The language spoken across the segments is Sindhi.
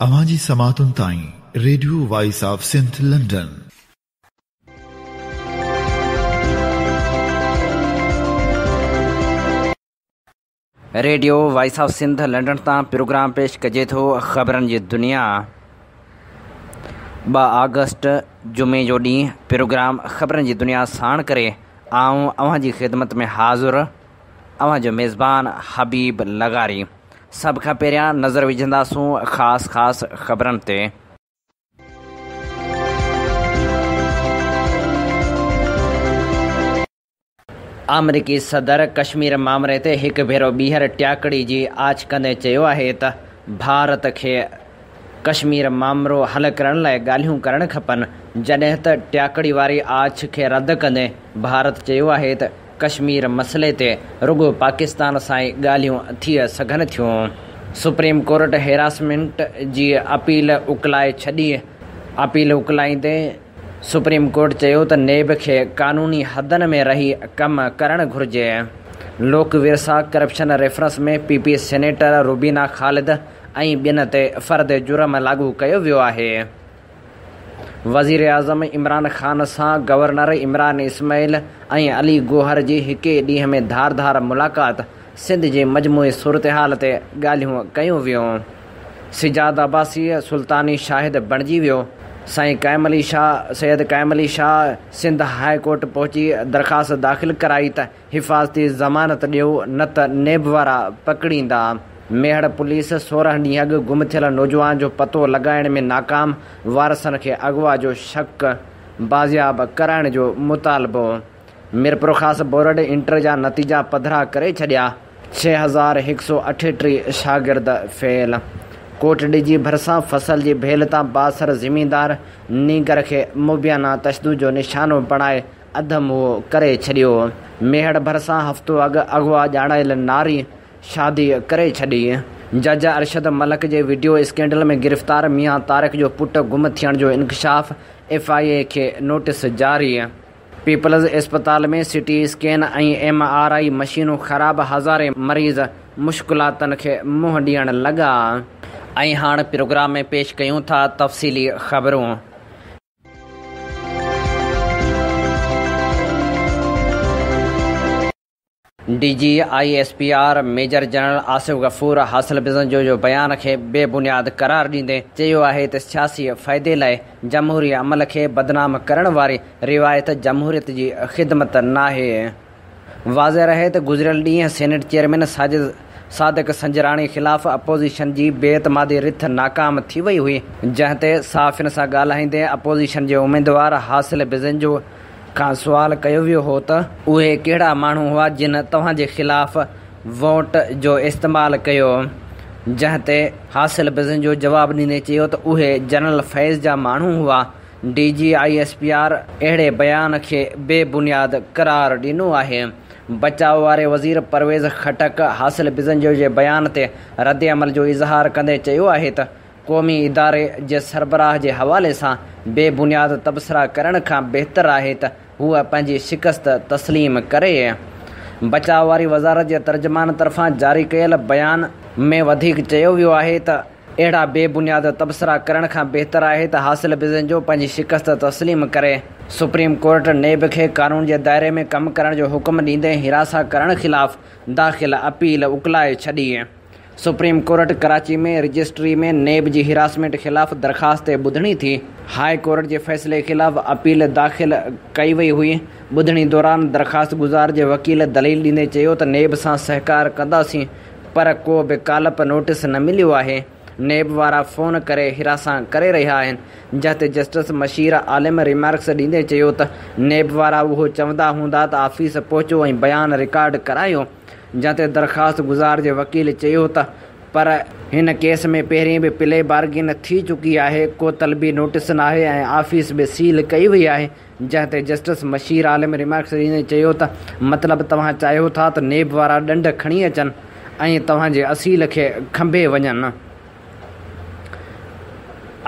اوهان جي سماعتن تائين radio voice of Sindh London. Radio voice of Sindh London تان پروگرام پيش ڪجي ٿو خبرن جي دنيا. 2 آگسٽ جمعي جو ڏينهن پروگرام خبرن جي دنيا ساڻ ڪري آئون اوهان جي خدمت ۾ حاضر اوهان جو ميزبان حبيب لغاري. سڀ کان پهريان نظر وجهنداسون خاص خاص خبرن تي. آمريڪي صدر ڪشمير مامري تي هڪ ڀيرو ٻيهر ٽياڪڙي جي آڇ ڪندي چيو آهي ته ڀارت کي ڪشمير مامرو حل ڪرڻ لاء ڳالهيون ڪرڻ کپن، جڏهن ته ٽياڪڙي واري آڇ کي رد ڪندي ڀارت چيو آهي ته ڪشمير مسئلي تي رڳو پاڪستان سان ئي ڳالهيون ٿي سگهن ٿيون. سپريم ڪورٽ هراسمينٽ جي اپيل اڪلائي ڇڏي. اپيل اڪلائيندي سپريم ڪورٽ چيو ته نيب کي قانوني حدن ۾ رهي ڪم ڪرڻ گهرجي. Lok Virsa corruption reference ۾ P P senator Rubina Khalid ۽ ٻين تي فرد جرم لاڳو ڪيو ويو آهي. وزيراعظم عمران خان سان گورنر عمران اسماعيل ۽ علي گوهر جي هڪ ئي ڏينهن ۾ ڌار ڌار ملاقات، سنڌ جي مجموعي صورتحال تي ڳالهيون ڪيون ويون. سجاد عباسي سلطاني شاهد بڻجي ويو. سائين قائم علي شاهه سيد قائم علي شاهه سنڌ هاء ڪورٽ پهچي درخواست داخل ڪرائي ته حفاظتي ضمانت ڏيو نه ته نيب وارا پڪڙيندا. ميهڙ پوليس 16 ڏينهن اڳ گم ٿيل نوجوان جو پتو لڳائڻ ۾ ناڪام، وارثن کي اغوا جو شڪ، بازياب ڪرائڻ جو مطالبو. ميرپورخاص بورڊ انٽر جا نتيجا پڌرا ڪري ڇڏيا، 6138 شاگرد فيل. ڪوٽڏيجي ڀرسان فصل جي ڀيل تان بااثر زميندار نينگر کي مبينا تشدد جو نشانو بڻائي اڌ موئو ڪري ڇڏيو. ميهڙ ڀرسان هفتو اڳ اغوا ڄاڻايل ناري شادي ڪري ڇڏي. جج ارشد ملڪ جي وڊيو اسڪينڊل ۾ گرفتار ميان طارق جو پٽ گم ٿيڻ جو انڪشاف، ايف I اي کي نوٽيس جاري. پيپلز اسپتال ۾ C T scan ۽ M R I مشينون خراب، هزارين مريض مشڪلاتن کي منهن ڏيڻ لڳا. ۽ هاڻ پروگرام ۾ پيش ڪيون ٿا تفصيلي خبرون. D G I S P R major general Asif Ghafoor Hasil Bizenjo جو بيان کي بي بنياد قرار ڏيندي چيو آهي ته سياسي فائدي لاء جمهوري عمل کي بدنام ڪرڻ واري روايت جمهوريت جي خدمت ناهي. واضح رهي ته گذريل ڏينهن سينيٽ چيئرمين ساجد صادق سنجراڻي خلاف اپوزيشن جي بي اعتمادي رٿ ناڪام ٿي وئي هئي، جنهن تي صحافين سان ڳالهائيندي اپوزيشن جي اميدوار حاصل بزنجو کان سوال ڪيو ويو هو ته اهي ڪهڙا ماڻهو هئا جن توهان جي خلاف ووٽ جو استعمال ڪيو، جنهن تي حاصل بزنجو جواب ڏيندي چيو ته اهي جنرل فيض جا ماڻهو هئا. D G I S P R اهڙي بيان کي بي بنياد قرار ڏنو آهي. بچاء واري وزير پرويز خٽڪ حاصل بزنجو جي بيان تي ردعمل جو اظهار ڪندي چيو آهي ته قومي اداري جي سربراهه جي حوالي سان بي بنياد تبصرا ڪرڻ کان بهتر آهي ته هو پنهنجي شڪست تسليم ڪري. بچاء واري وزارت جي ترجمان طرفان جاري ڪيل بيان ۾ وڌيڪ چيو ويو آهي ته اهڙا بي بنياد تبصرا ڪرڻ کان بهتر آهي ته حاصل بزنجو پنهنجي شڪست تسليم ڪري. سپريم ڪورٽ نيب کي قانون جي دائري ۾ ڪم ڪرڻ جو حڪم ڏيندي هراسان ڪرڻ خلاف داخل اپيل اڪلائي ڇڏي. Supreme court Karachi ۾ registry ۾ NAB جي هراسمينٽ خلاف درخواست تي ٻڌڻي ٿي. هاء ڪورٽ جي فيصلي خلاف اپيل داخل ڪئي وئي هئي. ٻڌڻي دوران درخواستگذار جي وڪيل دليل ڏيندي چيو ته نيب سان سهڪار ڪنداسين پر ڪو به ڪالپ نوٽيس نه مليو آهي، نيب وارا فون ڪري هراسان ڪري رهيا آهن، جنهن تي جسٽس مشير عالم ريمارڪس ڏيندي چيو ته نيب وارا اهو چوندا هوندا ته آفيس پهچو ۽ بيان رڪارڊ ڪرايو، جنهن تي درخواست گذار جي وڪيل چيو ته پر هن ڪيس ۾ پهرين به پلي بارگين ٿي چڪي آهي، ڪو طلبي نوٽيس ناهي ۽ آفيس به سيل ڪئي وئي آهي، جنهن تي جسٽس مشير عالم ريمارڪس ڏيندي چيو ته مطلب توهان چاهيو ٿا ته نيب وارا ڏنڊ کڻي اچن ۽ توهان جي اصيل کي کنڀي وڃن.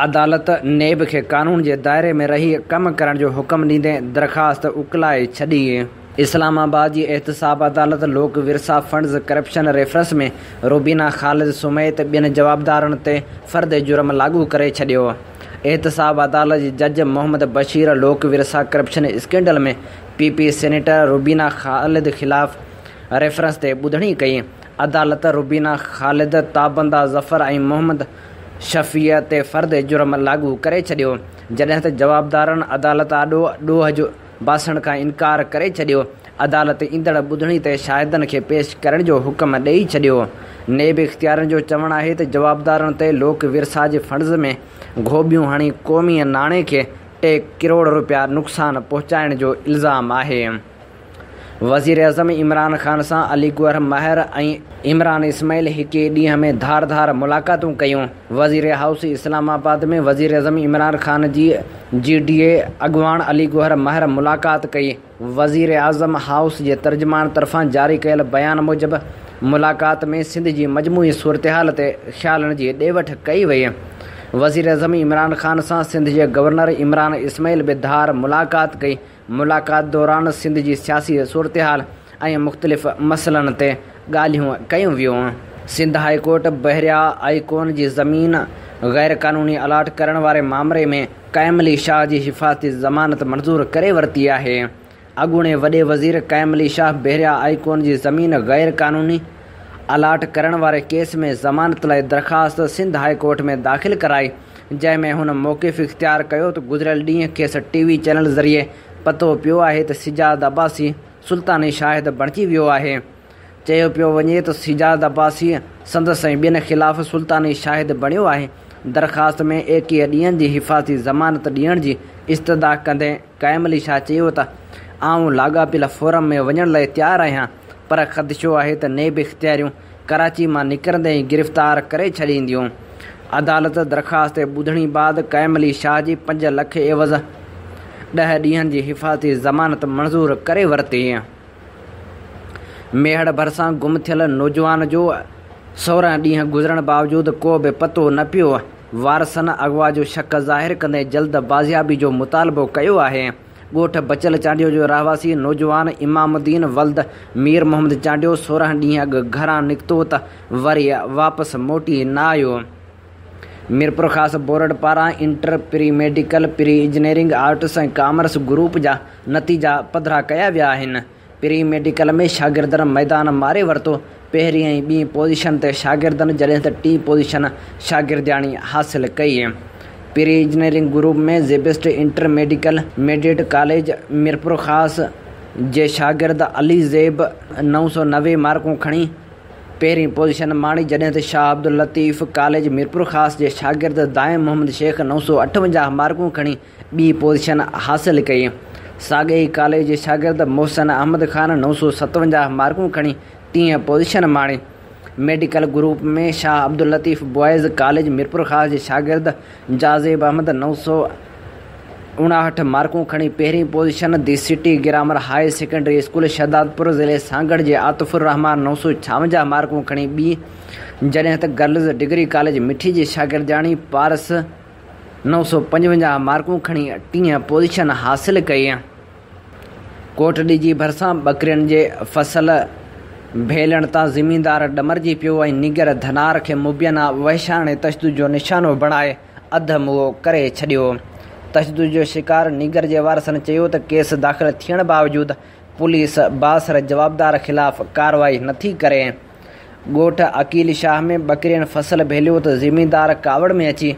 عدالت نيب کي قانون جي دائري ۾ رهي ڪم ڪرڻ جو حڪم ڏيندي درخواست اڪلائي ڇڏي. اسلام آباد جي احتساب عدالت Lok Virsa funds corruption reference ۾ Rubina Khalid سميت ٻين جوابدارن تي فرد جرم لاڳو ڪري ڇڏيو. احتساب عدالت جي جج Muhammad Bashir Lok Virsa corruption scandal ۾ P P senator Rubina Khalid خلاف ريفرنس تي ٻڌڻي ڪئي. عدالت روبينا خالد، تابنده ظفر ۽ محمد شفيع تي فرد جرم لاڳو ڪري ڇڏيو، جڏهن ته جوابدارن عدالت آڏو ڏوهه جو باسڻ کان انڪار ڪري ڇڏيو. عدالت ايندڙ ٻڌڻي تي شاهدن کي پيش ڪرڻ جو حڪم ڏئي ڇڏيو. نيب اختيارين جو چوڻ آهي ته جوابدارن تي لوڪ ورثا جي فنڊز ۾ گهوٻيون هڻي قومي ناڻي کي 3 ڪروڙ رپيا نقصان پهچائڻ جو الزام آهي. وزيراعظم عمران خان سان علي گوهر مهر ۽ عمران اسماعيل هڪ ئي ڏينهن ۾ ڌار ڌار ملاقاتون ڪيون. وزير هائوس اسلام آباد ۾ وزيراعظم عمران خان جي جي ڊي اي اڳواڻ علي گوهر مهر ملاقات ڪئي. وزيراعظم هائوس جي ترجمان طرفان جاري ڪيل بيان موجب ملاقات ۾ سنڌ جي مجموعي صورتحال تي خيالن جي ڏي وٺ ڪئي وئي. وزيراعظم عمران خان سان سنڌ جي گورنر عمران اسماعيل به ڌار ملاقات ڪئي. ملاقات دوران سنڌ جي سياسي صورتحال ۽ مختلف مسئلن تي ڳالهيون ڪيون ويون. Sindh high court Bahria icon جي زمين غير قانوني الاٽ ڪرڻ واري مامري ۾ قائم علي شاهه جي حفاظتي ضمانت منظور ڪري ورتي آهي. اڳوڻي وڏي وزير قائم علي شاهه بحريا آئيڪون جي زمين غير قانوني الاٽ ڪرڻ واري ڪيس ۾ ضمانت لاء درخواست سنڌ هاء ڪورٽ ۾ داخل ڪرائي، جنهن ۾ هن موقف اختيار ڪيو ته گذريل ڏينهن کيس ٽي وي چينل ذريعي پتو پيو آهي ته سجاد عباسي سلطاني شاهد بڻجي ويو آهي. چيو پيو وڃي ته سجاد عباسي سندس ۽ ٻين خلاف سلطاني شاهد بڻيو آهي. درخواست ۾ 21 ڏينهن جي حفاظتي ضمانت ڏيڻ جي استدعا ڪندي قائم علي شاهه چيو ته آئون لاڳاپيل فورم ۾ وڃڻ لاء تيار آهيان پر خدشو آهي ته نيب اختياريون ڪراچي مان نڪرندي ئي گرفتار ڪري ڇڏينديون. عدالت درخواست تي ٻڌڻي بعد قائم علي شاهه جي 5 لک عيوض 10 ڏينهن جي حفاظتي ضمانت منظور ڪري ورتي. ميهڙ ڀرسان گم ٿيل نوجوان جو 16 ڏينهن گذرڻ باوجود ڪو به پتو نه پيو، وارثن اغوا جو شڪ ظاهر ڪندي جلد بازيابي جو مطالبو ڪيو آهي. ڳوٺ بچل چانڊيو جو رهواسي نوجوان امام الدين ولد مير محمد چانڊيو 16 ڏينهن اڳ گهران نڪتو ته وري واپس موٽي نه آيو. ميرپورخاص بورڊ پاران inter, pre medical, pre engineering, arts ۽ commerce group جا نتيجا پڌرا ڪيا ويا آهن. پري ميڊيڪل ۾ شاگردن ميدان ماري ورتو، پهرين ۽ ٻي پوزيشن تي شاگردن جڏهن ته ٽين پوزيشن شاگردياڻي حاصل ڪئي. Pre engineering group ۾ SZABIST inter medical ميڊيٽ college Mirpurkhas جي شاگرد علي زيب 990 مارڪون کڻي پهرين پوزيشن ماڻي جڏهن ته شاهه عبداللطيف ڪاليج ميرپورخاص جي شاگرد دائم محمد شيخ 958 مارڪون کڻي ٻي پوزيشن حاصل ڪئي. ساڳئي ئي ڪاليج جي شاگرد محسن احمد خان 957 مارڪون کڻي ٽين پوزيشن ماڻي. Medical group ۾ Shah Abdul Latif boys college Mirpurkhas جي شاگرد جازيب احمد 959 مارڪون کڻي پهرين position, the city grammar high secondary school Shahdadpur ضلعي سانگهڙ جي عاطف الرحمان 956 مارڪون کڻي ٻي، جڏهن ته گرلز ڊگري ڪاليج مٺي جي شاگردياڻي پارس 955 مارڪون کڻي ٽين پوزيشن حاصل ڪئي. ڪوٽڏيجي ڀرسان ٻڪرين جي فصل ڀيلڻ تان زميندار ڏمرجي پيو ۽ نينگر ڌنار کي مبينا وحشاڻي تشدد جو نشانو بڻائي اڌ موئو ڪري ڇڏيو. تشدد جو شڪار نينگر جي وارثن چيو ته ڪيس داخل ٿيڻ باوجود پوليس بااثر جوابدار خلاف ڪارروائي نٿي ڪري. ڳوٺ عقيل شاهه ۾ ٻڪرين فصل ڀيليو ته زميندار ڪاوڙ ۾ اچي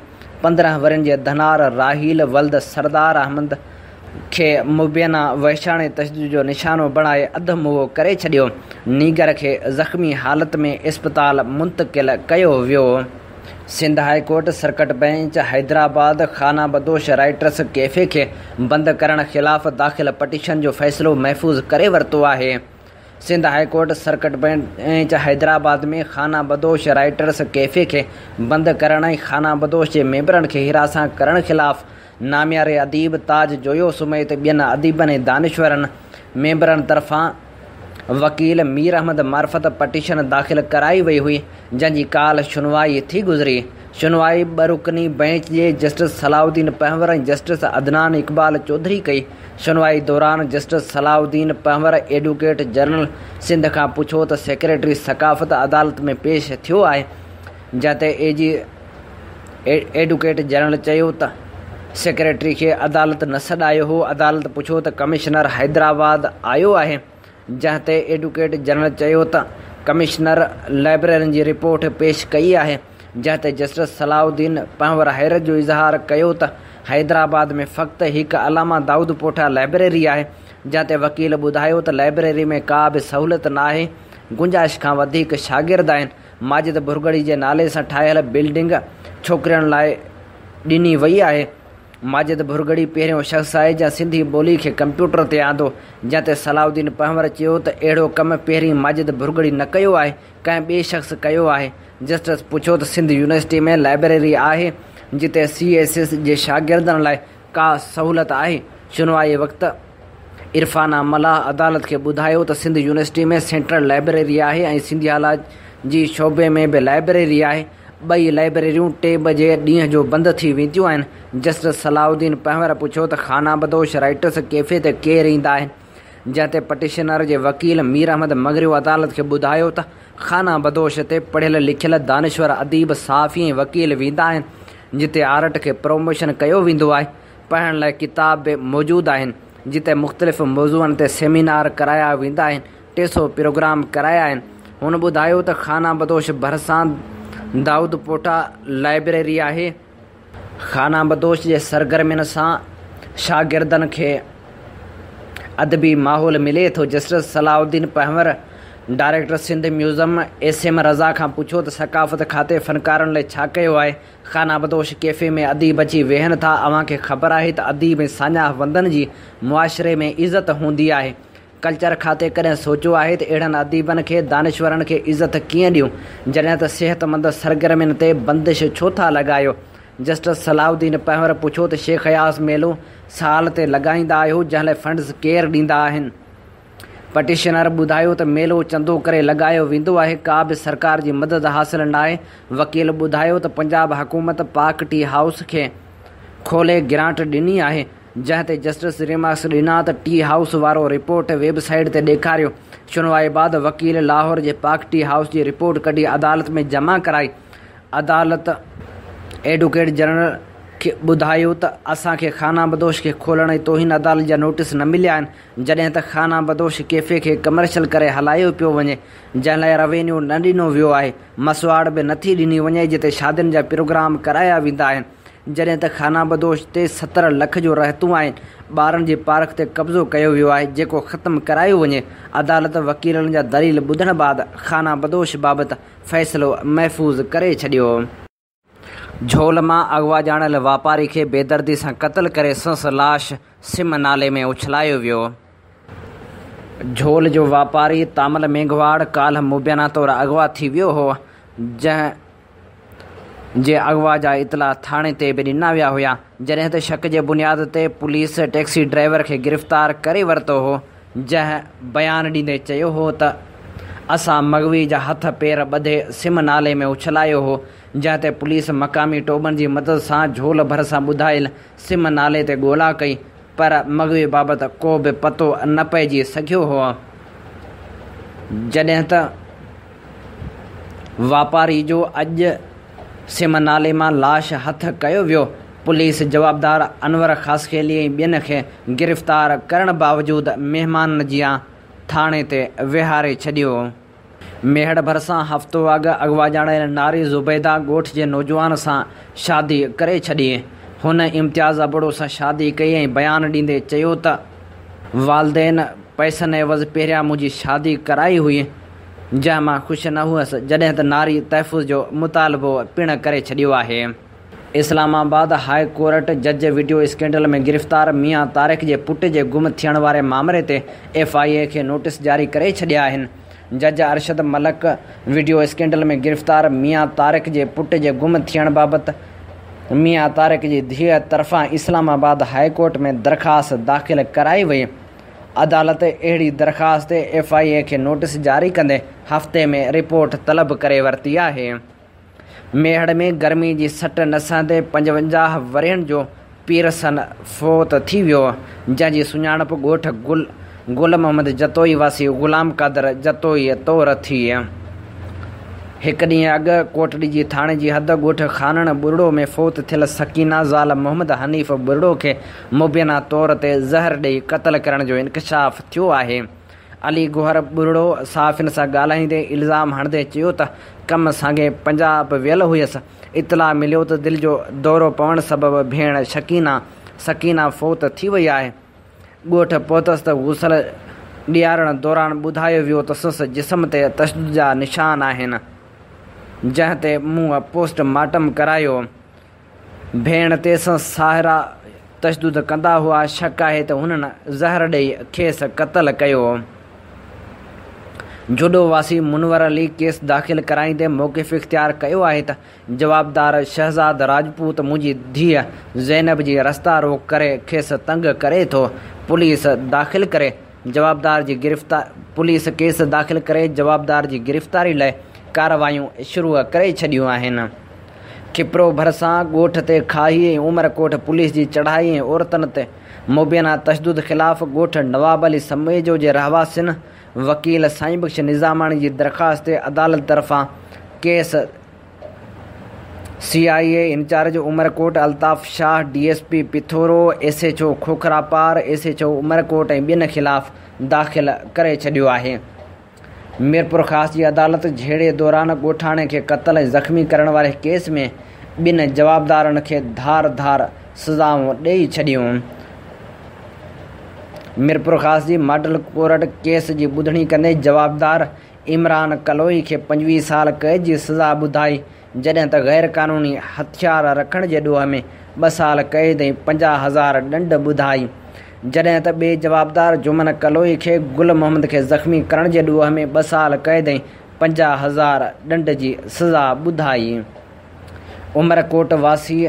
15 ورهين جي ڌنار راحيل ولد سردار احمد کي مبينا وحشاڻي تشدد جو نشانو بڻائي اڌ موئو ڪري ڇڏيو، نينگر کي زخمي حالت ۾ اسپتال منتقل ڪيو ويو. Sindh high court circuit bench Hyderabad خانه بدوش رائٽرس ڪيفي کي بند ڪرڻ خلاف داخل پٽيشن جو فيصلو محفوظ ڪري ورتو آهي. Sindh high court circuit bench Hyderabad ۾ خانه بدوش رائٽرس ڪيفي کي بند ڪرڻ ۽ خانه بدوش جي ميمبرن کي هراسان ڪرڻ خلاف نامياري اديب تاج جويو سميت ٻين اديبن ۽ دانشورن ميمبرن طرفان وڪيل مير احمد معرفت پٽيشن داخل ڪرائي وئي هئي جنهن جي ڪالهه شنوائي ٿي گذري. شنوائي ٻه رڪني بئنچ جي جسٽس صلاح الدين پنهور ۽ جسٽس عدنان اقبال چوڌري ڪئي. شنوائي دوران justice Salahuddin Panhwar advocate general Sindh کان پڇيو ته سيڪريٽري ثقافت عدالت ۾ پيش ٿيو آهي؟ جنهن تي اي جي ايڊوڪيٽ جنرل چيو ته سيڪريٽري کي عدالت نه سڏايو هو. عدالت پڇيو ته ڪمشنر حيدرآباد آيو آهي؟ جنهن تي ايڊوڪيٽ جنرل چيو ته ڪمشنر لائبريرين جي رپورٽ پيش ڪئي آهي، جنهن تي جسٽس صلاح الدين پنهور حيرت جو اظهار ڪيو ته حيدرآباد ۾ فقط هڪ علامه دائود پوٽا لائبريري آهي، جنهن تي وڪيل ٻڌايو ته لائبريري ۾ ڪا به سهولت ناهي، گنجائش کان وڌيڪ شاگرد آهن، ماجد ڀرڳڙي جي نالي سان ٺاهيل بلڊنگ ڇوڪرين لاء ڏني وئي آهي. ماجد ڀرڳڙي پهريون شخص آهي جنهن سنڌي ٻولي کي ڪمپيوٽر تي آندو، جنهن تي صلاح الدين پنهور چيو ته اهڙو ڪم پهرين ماجد ڀرڳڙي نه ڪيو آهي، ڪنهن ٻئي شخص ڪيو آهي. جسٽس پڇيو ته سنڌ يونيورسٽي ۾ لائبريري آهي جتي سي ايس ايس جي شاگردن لاء ڪا سهولت آهي؟ شنوائي وقت عرفانه ملاح عدالت کي ٻڌايو ته سنڌ يونيورسٽي ۾ سينٽرل لائبريري آهي ۽ سنڌيالاجي شعبي ۾ به لائبريري آهي، ٻئي لائبريريون ٽي بجي ڏينهن جو بند ٿي وينديون آهن. جسٽس صلاح الدين پنهور پڇيو ته خانه بدوش رائٽرس ڪيفي تي ڪير ايندا آهن؟ جنهن تي پٽيشنر جي وڪيل مير احمد مڱريو عدالت کي ٻڌايو ته خانه بدوش تي پڙهيل لکيل دانشور، اديب، صحافي ۽ وڪيل ويندا آهن، جتي آرٽ کي پروموشن ڪيو ويندو آهي، پڙهڻ لاء ڪتاب به موجود آهن، جتي مختلف موضوعن تي سيمينار ڪرايا ويندا آهن، 300 پروگرام ڪرايا آهن. هن ٻڌايو ته خانه بدوش ڀرسان دائود پوٽا لائبريري آهي. خانه بدوش جي سرگرمين سان شاگردن کي ادبي ماحول ملي ٿو. Justice Salahuddin Panhwar director Sindh museum S M Raza کان پڇيو ته ثقافت کاتي فنڪارن لاء ڇا ڪيو آهي؟ خانه بدوش ڪيفي ۾ اديب اچي ويهن ٿا، اوهان کي خبر آهي ته اديب ۽ ساڃاهه وندن جي معاشري ۾ عزت هوندي آهي. ڪلچر کاتي ڪڏهن سوچيو آهي ته اهڙن اديبن کي، دانشورن کي عزت ڪيئن ڏيون؟ جڏهن ته صحتمند سرگرمين تي بندش ڇو ٿا لڳايو؟ جسٽس صلاح الدين پنهور پڇيو ته شيخ اياز ميلو سال تي لڳائيندا آهيو، جنهن لاء فنڊز ڪير ڏيندا آهن؟ پٽيشنر ٻڌايو ته ميلو چندو ڪري لڳايو ويندو آهي، ڪا به سرڪار جي مدد حاصل ناهي. وڪيل ٻڌايو ته پنجاب حڪومت پاڪ ٽي هائوس کي کولي گرانٽ ڏني آهي، جنهن تي جسٽس ريمارڪس ڏنا ته ٽي هائوس وارو رپورٽ ويب سائيٽ تي ڏيکاريو. شنوائي بعد وڪيل لاهور جي پاڪ ٽي هائوس جي رپورٽ ڪڍي عدالت ۾ جمع ڪرائي. عدالت ايڊووڪيٽ جنرل کي ٻڌايو ته اسان کي خانه بدوش کي کولڻ ۽ توهين عدالت جا نوٽيس نه مليا آهن، جڏهن ته خانه بدوش ڪيفي کي ڪمرشل ڪري هلايو پيو وڃي، جنهن لاء روينيو نه ڏنو ويو آهي، مسواڙ به نٿي ڏني وڃي، جتي شادين جا پروگرام ڪرايا ويندا آهن، جڏهن ته خانه بدوش تي 70 لک جو رهتون آهن، ٻارن جي پارڪ تي قبضو ڪيو ويو آهي، جيڪو ختم ڪرايو وڃي، عدالت وڪيلن جا دليل ٻڌڻ بعد خانه بدوش بابت فيصلو محفوظ ڪري ڇڏيو. جهول مان اغوا ڄاڻايل واپاري کي بيدردي سان قتل ڪري سندس لاش سم نالي ۾ اڇلايو ويو. جهول جو واپاري تامل ميگهواڙ ڪالهه مبينا طور اغوا ٿي ويو هو، جنهن جي اغوا جا اطلاع ٿاڻي تي به ڏنا ويا هيا، جڏهن ته شڪ جي بنياد تي پوليس ٽيڪسي ڊرائيور کي گرفتار ڪري ورتو هو، جنهن بيان ڏيندي چيو هو ته اسان مغوي جا هٿ پير ٻڌي سم نالي ۾ اڇلايو هو، جنهن تي پوليس مقامي ٽوٻن جي مدد سان جهول ڀرسان ٻڌايل سم نالي تي ڳولا ڪئي پر مغوي بابت ڪو به پتو نه پئجي سگهيو هو، جڏهن ته واپاري جو اڄ سم نالي مان لاش هٿ ڪيو ويو، پوليس جوابدار انور خاصخيلي ۽ ٻين کي گرفتار ڪرڻ باوجود مهمانن جيان ٿاڻي تي ويهاري ڇڏيو. ميهڙ ڀرسان هفتو اڳ اغوا ڄاڻايل ناري زبيده ڳوٺ جي نوجوان سان شادي ڪري ڇڏي. هن امتياز ابڙو سان شادي ڪئي ۽ بيان ڏيندي چيو ته والدين پئسن عيوض پهريان منهنجي شادي ڪرائي هئي، جنهن مان خوش نه هئس، جڏهن ته ناري تحفظ جو مطالبو پڻ ڪري ڇڏيو آهي. اسلام آباد هاء ڪورٽ جج وڊيو اسڪينڊل ۾ گرفتار ميان طارق جي پٽ جي گم ٿيڻ واري مامري تي ايف I اي کي نوٽيس جاري ڪري ڇڏيا آهن. جج ارشد ملڪ وڊيو اسڪينڊل ۾ گرفتار ميان طارق جي پٽ جي گم ٿيڻ بابت ميان طارق جي ڌيء طرفان اسلام آباد هاء ڪورٽ ۾ درخواست داخل ڪرائي وئي. عدالت اهڙي درخواست تي ايف I اي کي نوٽيس جاري ڪندي هفتي ۾ رپورٽ طلب ڪري ورتي آهي. ميهڙ ۾ گرمي جي سٽ نه سهندي 55 ورهين جو پيرسن فوت ٿي ويو، جنهن جي سڃاڻپ ڳوٺ گل گل محمد جتوئي واسي غلام قادر جتوئي طور ٿي. هڪ ڏينهن اڳ ڪوٽڏيجي ٿاڻي جي حد ڳوٺ خانڻ ٻرڙو ۾ فوت ٿيل سڪينه زال محمد حنيف ٻرڙو کي مبينا طور تي زهر ڏئي قتل ڪرڻ جو انڪشاف ٿيو آهي. علي گوهر ٻرڙو صحافين سان ڳالهائيندي الزام هڻندي چيو ته ڪم سانگي پنجاب ويل هيس، اطلاع مليو ته دل جو دورو پوڻ سبب ڀيڻ شڪينا سڪينه فوت ٿي وئي آهي. ڳوٺ پهتس ته غسل ڏيارڻ دوران ٻڌايو ويو ته سندس جسم تي تشدد جا نشان آهن، جنهن تي مون پوسٽ مارٽم ڪرايو. ڀيڻ تي سندس ساهرا تشدد ڪندا هئا، شڪ آهي ته هنن زهر ڏئي کيس قتل ڪيو. جهڏو واسي منور علي ڪيس داخل ڪرائيندي موقف اختيار ڪيو آهي ته جوابدار شهزاد راجپوت منهنجي ڌيء زينب جي رستا روڪ ڪري کيس تنگ ڪري ٿو، پوليس داخل ڪري جوابدار جي پوليس ڪيس داخل ڪري جوابدار جي گرفتاري لاء ڪارروايون شروع ڪري ڇڏيون آهن. کپرو ڀرسان ڳوٺ تي کاهي ۽ عمرڪوٽ پوليس جي چڙهائي ۽ عورتن تي مبينا تشدد خلاف ڳوٺ نواب علي سميجو جي رهواسين وڪيل سائين بخش نظاماڻي جي درخواست تي عدالت طرفان case C I A incharge Umerkot Altaf Shah, D S P Pithoro, S H O Khokhrapar, S H O Umerkot ۽ ٻين خلاف داخل ڪري ڇڏيو آهي. ميرپورخاص جي عدالت جهيڙي دوران ڳوٺاڻي کي قتل ۽ زخمي ڪرڻ واري ڪيس ۾ ٻن جوابدارن کي ڌار ڌار سزائون ڏئي ڇڏيون. ميرپورخاص جي ماڊل ڪورٽ ڪيس جي ٻڌڻي ڪندي جوابدار عمران ڪلوئي کي 25 سال قيد جي سزا ٻڌائي، جڏهن ته غير قانوني هٿيار رکڻ جي ڏوهه ۾ 2 سال قيد ۽ 50,000 ڏنڊ ٻڌائي، جڏهن ته ٻئي جوابدار جمن ڪلوئي کي گل محمد کي زخمي ڪرڻ جي ڏوهه ۾ 2 سال قيد ۽ 50,000 ڏنڊ جي سزا ٻڌائي. عمرڪوٽ واسي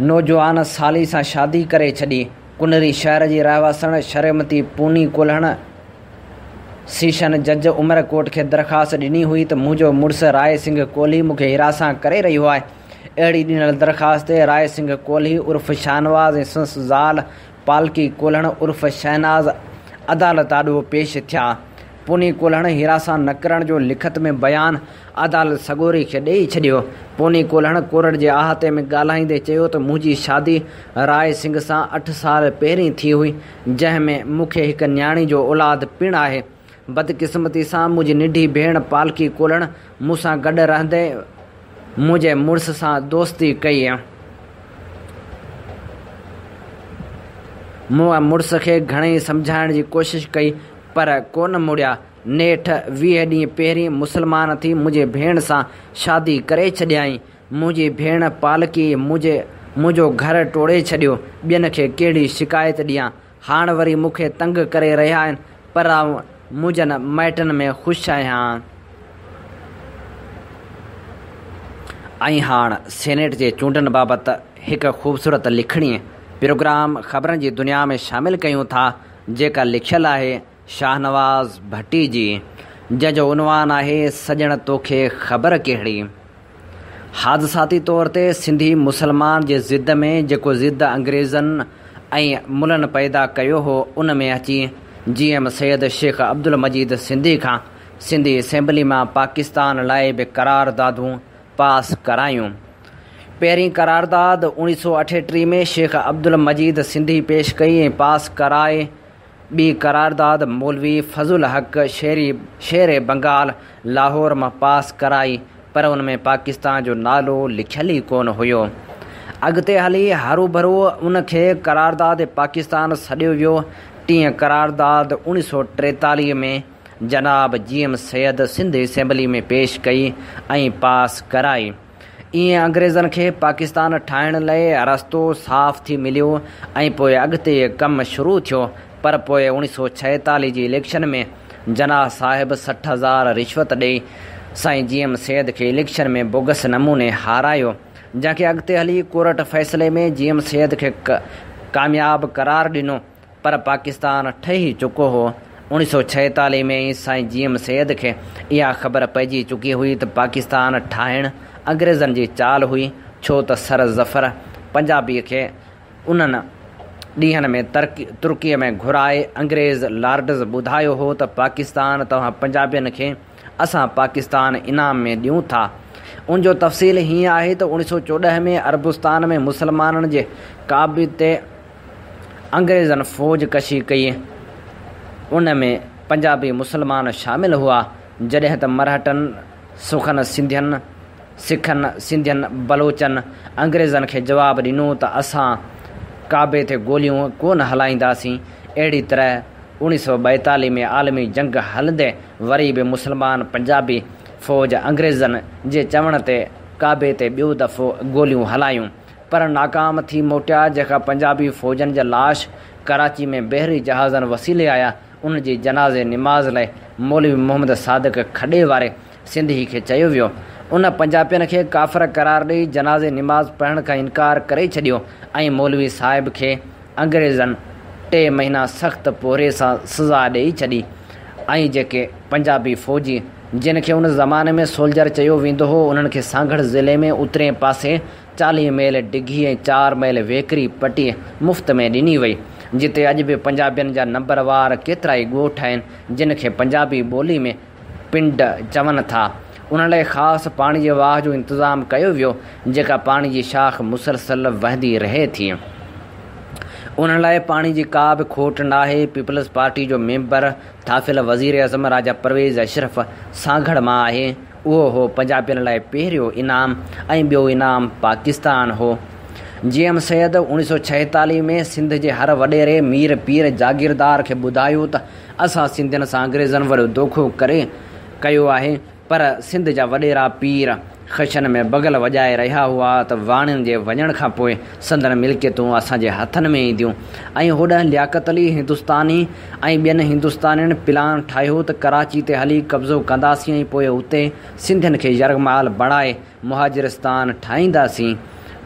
نوجوان سالي سان شادي ڪري ڇڏي. ڪنري شهر جي رهواسڻ شريمتي پوني ڪولهڻ سيشن جج عمرڪوٽ کي درخواست ڏني هئي ته منهنجو مڙس راء سنگهه ڪولهي مون کي هراسان ڪري رهيو آهي. اهڙي ڏنل درخواست تي راء سنگهه ڪولهي عرف شاهنواز ۽ سندس زال پالڪي ڪولهڻ عرف شهناز عدالت آڏو پيش ٿيا. پوني ڪولهڻ هراسان نه ڪرڻ جو لکت ۾ بيان عدالت سڳوري کي ڏئي ڇڏيو. پوني ڪولهڻ ڪورٽ جي احاطي ۾ ڳالهائيندي چيو ته منهنجي شادي راء سنگهه سان اٺ سال پهرين ٿي هئي، جنهن ۾ مون کي هڪ نياڻي جو اولاد پڻ آهي. بدقسمتي سان منهنجي ننڍي ڀيڻ پالڪي ڪولهڻ مون سان گڏ رهندي منهنجي مڙس سان دوستي ڪئي. مون مڙس کي گهڻي سمجهائڻ جي ڪوشش ڪئي پر ڪونه مڙيا. نيٺ 20 ڏينهن پهرين مسلمان ٿي منهنجي ڀيڻ سان شادي ڪري ڇڏيائين. منهنجي ڀيڻ پالڪي منهنجي منهنجو گهر ٽوڙي ڇڏيو. ٻين کي ڪهڙي شڪايت ڏيان. هاڻ وري مون کي تنگ ڪري رهيا آهن پر آئون منهنجن مائٽن ۾ خوش آهيان. ۽ هاڻ سينيٽ جي چونڊن بابت هڪ خوبصورت لکڻي پروگرام خبرن جي دنيا ۾ شامل ڪيون ٿا جيڪا لکيل آهي شاهنواز ڀٽي جي جنهن جو عنوان آهي سڄڻ توکي خبر ڪهڙي. حادثاتي طور تي سنڌي مسلمان جي ضد ۾ جيڪو ضد انگريزن ۽ ملن پيدا ڪيو هو ان ۾ اچي جي ايم سيد شيخ عبدالمجيد سنڌي کان سنڌي اسيمبلي مان پاڪستان لاء به قراردادون پاس ڪرايون. پهرين قرارداد 1938 ۾ شيخ عبدالمجيد سنڌي پيش ڪئي ۽ پاس ڪرائي. ٻي قرارداد مولوي فضل الحق شير بنگال لاهور مان پاس ڪرائي پر ان ۾ پاڪستان جو نالو لکيل ئي ڪونه هيو. اڳتي هلي هروڀرو ان کي قرارداد پاڪستان سڏيو ويو. ٽين قرارداد 1943 ۾ جناب جي ايم سيد سنڌ اسيمبلي ۾ پيش ڪئي ۽ پاس ڪرائي. ايئن انگريزن کي پاڪستان ٺاهڻ لئه رستو صاف ٿي مليو ۽ پوء اڳتي ڪم شروع ٿيو پر پوء 1946 جي اليڪشن ۾ جناح صاحب 60,000 رشوت ڏئي سائين جي ايم سيد کي اليڪشن ۾ بوگس نموني هارايو جنهن کي اڳتي هلي ڪورٽ فيصلي ۾ جي ايم سيد کي ڪامياب قرار ڏنو پر پاڪستان ٺهي چڪو هو 1946 ۾ ئي سائين جي ايم سيد کي اها خبر پئجي چڪي هئي ته پاڪستان ٺاهڻ انگريزن جي چال هئي ڇو ته سر ظفر پنجابي کي انهن ڏينهن ۾ ترڪيء ۾ گهرائي انگريز لارڊز ٻڌايو هو ته پاڪستان توهان پنجابين کي اسان پاڪستان انعام ۾ ڏيون ٿا. ان جو تفصيل هيئن آهي ته 1914 ۾ عربستان ۾ مسلمانن جي ڪعبي تي انگريزن فوج ڪشي ڪئي. ان ۾ پنجابي مسلمان شامل هئا. جڏهن ته مرهٽن، سکن سنڌين، سکن، سنڌين، بلوچن انگريزن کي جواب ڏنو ته اسان ڪعبي تي گوليون ڪونه هلائينداسين. اهڙي طرح 1942 ۾ عالمي جنگ هلندي وري به مسلمان پنجابي فوج انگريزن جي چوڻ تي ڪعبي تي ٻيو دفعو گوليون هلايون پر ناڪام ٿي موٽيا جيڪا پنجابي فوجن جا لاش ڪراچي ۾ بحري جهازن وسيلي آيا ان جي جنازي نماز لاء مولوي محمد صادق کڏي واري سنڌي کي چيو ويو. ان پنجابين کي ڪافر قرار ڏئي جنازي نماز پڙهڻ کان انڪار ڪري ڇڏيو ۽ مولوي صاحب کي انگريزن 3 مهينا سخت پورهيي سان سزا ڏئي ڇڏي ۽ جيڪي پنجابي فوجي جن کي ان زماني ۾ سولجر چيو ويندو هو انهن کي سانگهڙ ضلعي ۾ اترئين پاسي 40 ميل ڊگهي ۽ 4 ميل ويڪري پٽي مفت ۾ ڏني وئي جتي اڄ به پنجابين جا نمبر وار ڪيترائي ڳوٺ آهن جن کي پنجابي ٻولي ۾ پنڊ چون ٿا. انهن لاء خاص پاڻي جي واهه جو انتظام ڪيو ويو، جيڪا پاڻي جي شاخ مسلسل وهندي رهي ٿي. انهن لاء پاڻي جي ڪا به کوٽ ناهي. پيپلز پارٽي جو ميمبر ٿاڦيل وزيراعظم راجا پرويز اشرف سانگهڙ مان آهي. اهو هو پنجابين لاء پهريون انعام ۽ ٻيو انعام پاڪستان هو. جي ايم سيد 1946 ۾ سنڌ جي هر وڏيري، مير، پير، جاگيردار کي ٻڌايو ته اسان سنڌين سان انگريزن وڏو دوکو ڪري ڪيو آهي پر سنڌ جا وڏيرا پير خشن ۾ بغل وڄائي رهيا هئا ته واڻين جي وڃڻ کان پوء سندن ملڪيتون اسان جي هٿن ۾ اينديون ۽ هوڏانهن لياقت علي هندستاني ۽ ٻين هندستانين پلان ٺاهيو ته ڪراچي تي هلي قبضو ڪنداسين ۽ پوء اتي سنڌين کي يرغمال بڻائي مهاجرستان ٺاهينداسين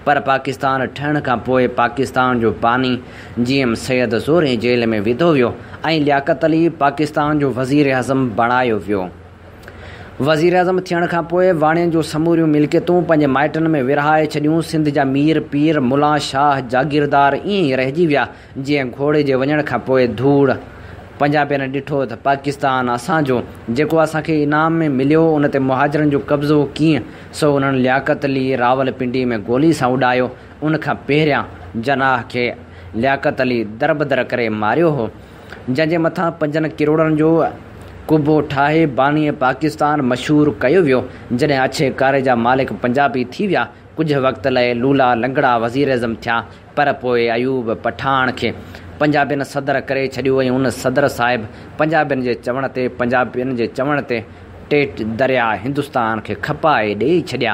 پر پاڪستان ٺهڻ کان پوء پاڪستان جو باني جي ايم سيد زورين جيل ۾ وڌو ويو ۽ لياقت علي پاڪستان جو وزيراعظم بڻايو ويو. وزيراعظم ٿيڻ کان پوء واڻين جون سموريون ملڪيتون پنهنجي مائٽن ۾ ورهائي ڇڏيون. سنڌ جا مير، پير، ملان، شاهه، جاگيردار ائين ئي رهجي ويا جيئن گهوڙي جي وڃڻ کان پوء ڌوڙ. پنجابين ڏٺو ته پاڪستان اسان جو، جيڪو اسان کي انعام ۾ مليو، ان تي مهاجرن جو قبضو ڪيئن؟ سو انهن لياقت علي راولپنڊي ۾ گولي سان اڏايو. ان کان پهريان جناح کي لياقت علي دربدر ڪري ماريو هو، جنهن جي مٿان 5 ڪروڙن جو قبو ٺاهي باني پاڪستان مشهور ڪيو ويو. جڏهن اڇي ڪاري جا مالڪ پنجابي ٿي ويا، ڪجهه وقت لاء لولا لنگڙا وزيراعظم ٿيا، پر پوء ايوب پٺاڻ کي پنجابين صدر ڪري ڇڏيو ۽ ان صدر صاحب پنجابين جي چوڻ تي پنجابين جي چوڻ تي ٽي درياء هندستان کي کپائي ڏيئي ڇڏيا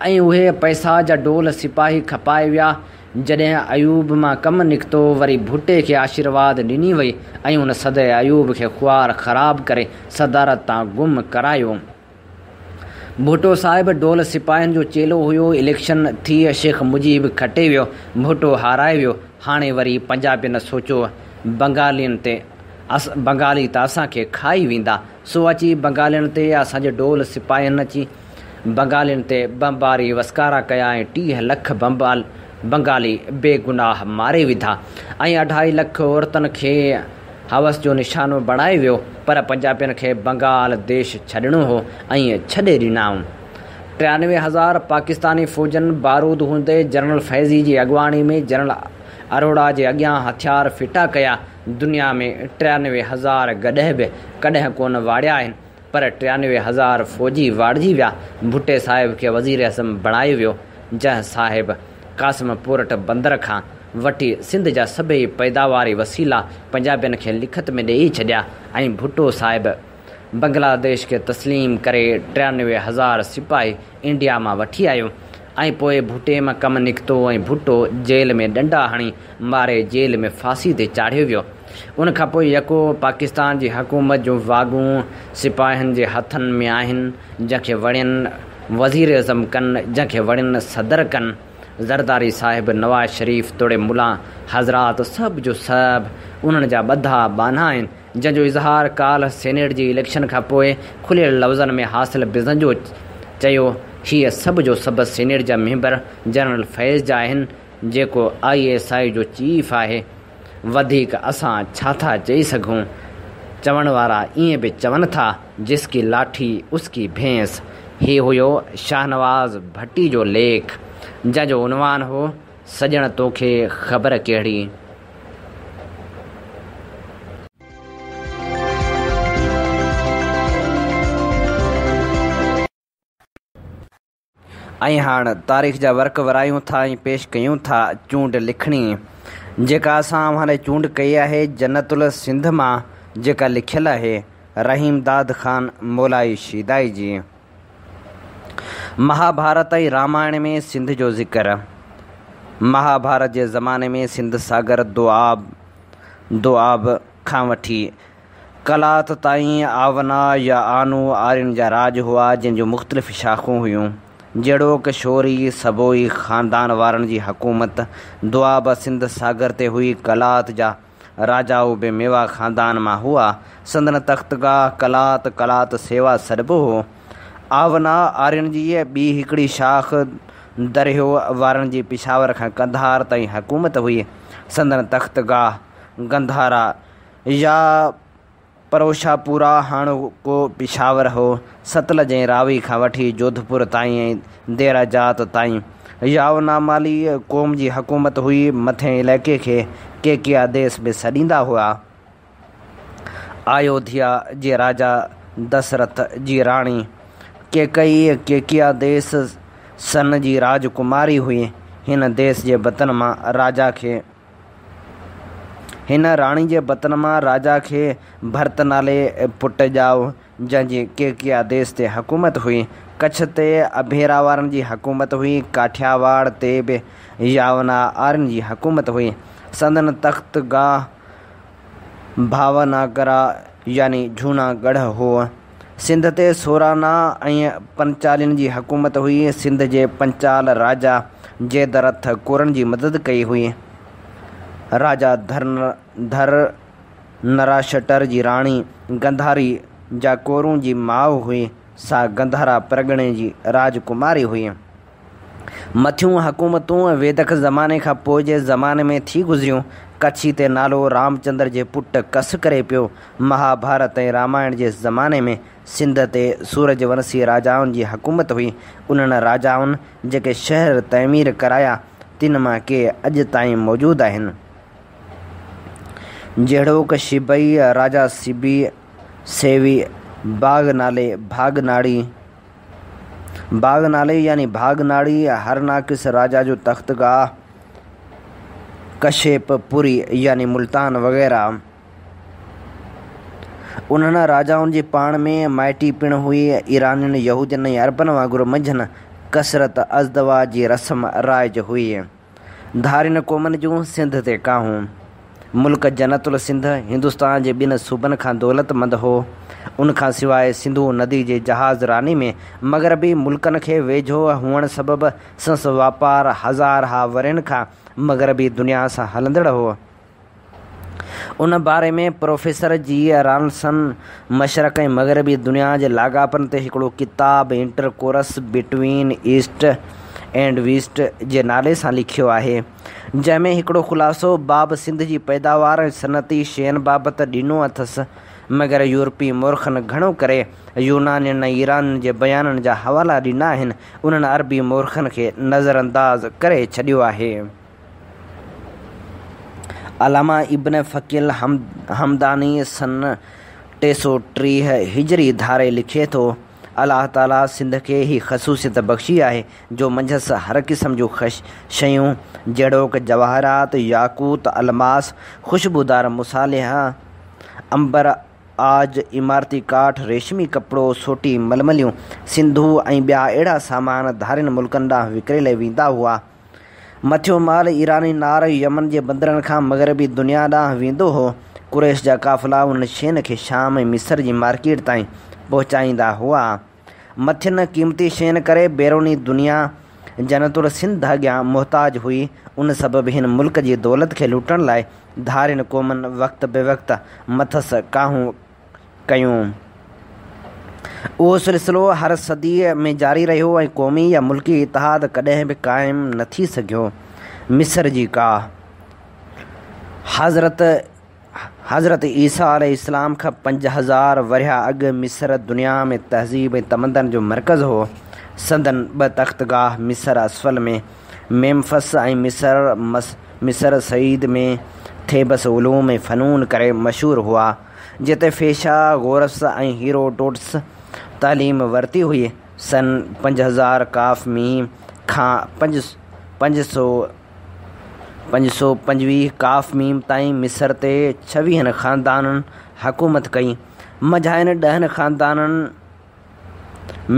۽ اهي پئسا جا ڊول سپاهي کپائي ويا. جڏهن ايوب مان ڪم نڪتو وري ڀٽي کي آشيرواد ڏني وئي ۽ ان صدر ايوب کي خوار خراب ڪري صدارت تان گم ڪرايو. ڀٽو صاحب ڊول سپاهين جو چيلو هيو، اليڪشن ٿي شيخ مجيب کٽي ويو، ڀٽو هارائي ويو، هاڻي وري پنجابين سوچيو بنگالين تي بنگالي ته اسان کي کائي ويندا، سو اچي بنگالين تي اسان جي ڊول سپاهين اچي بنگالين تي بمباري وسڪارا ڪيا ۽ 30 لک بنگالي بي گناهه ماري وڌا ۽ اڍائي لک عورتن کي هوس جو نشانو بڻائي ويو پر پنجابين کي بنگال ديش ڇڏڻو هو ۽ ڇڏي ڏنائون. 93,000 پاڪستاني فوجن بارود هوندي جنرل فيضي جي اڳواڻي ۾ جنرل اروڙا جي اڳيان هٿيار ڦٽا ڪيا. دنيا ۾ 93,000 گڏهه به ڪڏهن ڪونه واڙيا آهن پر 93,000 فوجي واڙجي ويا. ڀٽي صاحب کي وزيراعظم بڻايو ويو جنهن صاحب قاسم پورٽ بندر کان وٺي سنڌ جا سڀئي پيداواري وسيلا پنجابين کي لکت ۾ ڏيئي ڇڏيا ۽ ڀٽو صاحب بنگلاديش کي تسليم ڪري 93,000 سپاهي انڊيا مان وٺي آيو ۽ پوء ڀٽي مان ڪم نڪتو ۽ ڀٽو جيل ۾ ڏنڊا هڻي ماري جيل ۾ ڦاسي تي چاڙهيو ويو. ان کان پوء يڪو پاڪستان جي حڪومت جون واڳون سپاهين جي هٿن ۾ آهن جنهن کي وڻين وزيراعظم ڪن جنهن کي وڻين صدر ڪن. زرداري صاحب، نواز شريف توڙي ملان حضرات سڀ جو سڀ انهن جا ٻڌا ٻانها آهن. جنهن جو اظهار ڪالهه سينيٽ جي اليڪشن کان پوء کليل لفظن ۾ حاصل بزنجو چيو، هيء سڀ جو سڀ سينيٽ جا ميمبر جنرل فيض جا آهن، جيڪو I S I جو چيف آهي. وڌيڪ اسان ڇا ٿا چئي سگهون؟ چوڻ وارا ائين به چون ٿا، جس ڪي لاٺي اس ڪي ڀينس. هي هيو شاهنواز ڀٽي جو ليک، جنهن جو عنوان هو، سڄڻ توکي خبر ڪهڙي. ۽ هاڻ تاريخ جا ورق ورايون ٿا ۽ پيش ڪيون ٿا چونڊ لکڻي جيڪا اسان اوهان لاء چونڊ ڪئي آهي جنت السنڌ مان جيڪا لکيل آهي رحيم داد خان مولائي شيدائي جي. مهاڀارت ۽ رامائڻ ۾ سنڌ جو ذڪر. مهاڀارت جي زماني ۾ سنڌ ساگر دوآب، دوآب، کان وٺي قلات تائين آونا يا آنو آرين جا راڄ هئا، جن جون مختلف شاخون هيون. جهڙوڪ شوري، سبوئي خاندان وارن جي حڪومت دوآب سنڌ ساگر تي هئي. قلات جا راجائو به ميوا خاندان مان هئا. سندن تختگاهه قلات، قلات سيوا سڏبو هو. آونا آرين جي ٻي هڪڙي شاخ درهيو وارن جي پشاور کان قنڌار تائين حڪومت هئي. سندن تختگاهه گنڌارا يا پروشاپورا هاڻوڪو پشاور هو. ستلج ۽ راوي کان وٺي جوڌپور تائين ۽ ديره جات تائين ياونامالي قوم جي حڪومت هئي. مٿئين علائقي کي ڪيڪيا ديس به سڏيندا هئا. آيوڌيا جي راجا دسرٿ جي راڻي ڪيڪئي ڪيڪيا ديس سن جي راجڪماري هئي. هن ديس جي بطن مان راجا کي. هن راڻي جي بطن مان راجا کي ڀرت نالي پٽ ڄائو، جنهن جي ڪيڪيا ديس تي حڪومت هئي. ڪڇ تي اڀيرا وارن جي حڪومت هئي. ڪاٺياواڙ تي به ياونا آرين جي حڪومت هئي. سندن تختگاهه ڀاوناگرا يعني جهونا ڳڙهه هو. سنڌ تي سورانا ۽ پنچالين جي حڪومت هئي. سنڌ جي پنچال راجا جيدرٿ ڪورن جي مدد ڪئي هئي. راجا ڌرنراشٽر جي راڻي گنڌاري جا ڪورون جي ماء هئي، سا گنڌارا پرڳڻي جي راجڪماري هئي. مٿيون حڪومتون ويدڪ زماني کان پوء جي زماني ۾ ٿي گذريون. ڪڇي تي نالو رامچندر جي پٽ ڪس ڪري پيو. مهاڀارت ۽ رامائڻ جي زماني ۾ سنڌ تي سورج ونسي راجائن جي حڪومت هئي. انهن راجائن جيڪي شهر تعمير ڪرايا، تن مان ڪي اڄ تائين موجود آهن. جهڙوڪ شبئي، راجا سبي، سيوي، باغ نالي، ڀاڳ ناڙي، باغ نالي يعني ڀاڳ ناڙي، هرناڪس راجا جو تختگاهه، ڪشيپ پوري يعني ملتان وغيره. انهن راجائن جي پاڻ ۾ مائٽي پڻ هئي. ايرانين، يهودين ۽ عربن وانگر منجهن ڪثرت ازدواج جي رسم رائج هئي. ڌارين قومن جون سنڌ تي ڪاهون. ملڪ جنت السنڌ هندستان جي ٻن صوبن کان دولتمند هو. ان کان سواء سنڌو ندي جي جهاز راني ۾ مغربي ملڪن کي ويجهو هئڻ سبب سندس واپار هزارها ورهين کان مغربي دنيا سان هلندڙ هو. ان باري ۾ پروفيسر جي رالسن مشرق ۽ مغربي دنيا جي لاڳاپن تي هڪڙو ڪتاب Intercourse Between East and West جي نالي سان لکيو آهي، جنهن ۾ هڪڙو خلاصو باب سنڌ جي پيداوار ۽ صنعتي شين بابت ڏنو اٿس. مگر يورپي مورخن گهڻو ڪري يونانين ۽ ايرانين جي بيانن جا حوالا ڏنا آهن، انهن عربي مورخن کي نظرانداز ڪري ڇڏيو آهي. علامه ابن فقيه الهمداني سن 330 هجري ڌاري لکي ٿو، الله تعاليٰ سنڌ کي هي خصوصيت بخشي آهي جو منجهس هر قسم جون شيون جهڙوڪ جواهرات، ياقوت، الماس، خوشبودار مصالحا، عنبر، عاج، عمارتي ڪاٺ، ريشمي ڪپڙو، سوٽي ململيون، سنڌو ۽ ٻيا اهڙا سامان ڌارين ملڪن ڏانهن وڪري لئي ويندا هئا. مٿيون مال ايراني نار ۽ يمن جي بندرن کان مغربي دنيا ڏانهن ويندو هو. قريش جا قافلا انهن شين کي شام ۽ مصر جي مارڪيٽ تائين پهچائيندا هئا. مٿين قيمتي شين ڪري بيروني دنيا جنت السنڌ اڳيان محتاج هئي، ان سبب هن ملڪ جي دولت کي لٽڻ لاء ڌارين قومن وقت بوقت مٿس ڪاهون ڪيون. اهو سلسلو هر صديء ۾ جاري رهيو ۽ قومي يا ملڪي اتحاد ڪڏهن به قائم نه ٿي سگهيو. مصر جي ڪاهه حضرت حضرت عيسيٰ عليه السلام کان 5000 ورهيه اڳ مصر دنيا ۾ تهذيب ۽ تمدن جو مرڪز هو. سندن ٻه تختگاهه مصر اسفل ۾ ميمفس ۽ مصر مصر صعيد ۾ ٿيبس علوم ۽ فنون ڪري مشهور هئا، جتي فيثا غورث ۽ هيروڊوٽس تعليم ورتي هئي. سن 5000 ق م کان 525 ق م تائين مصر تي ڇويهن خاندانن حڪومت ڪئي. منجهائن ڏهن خاندانن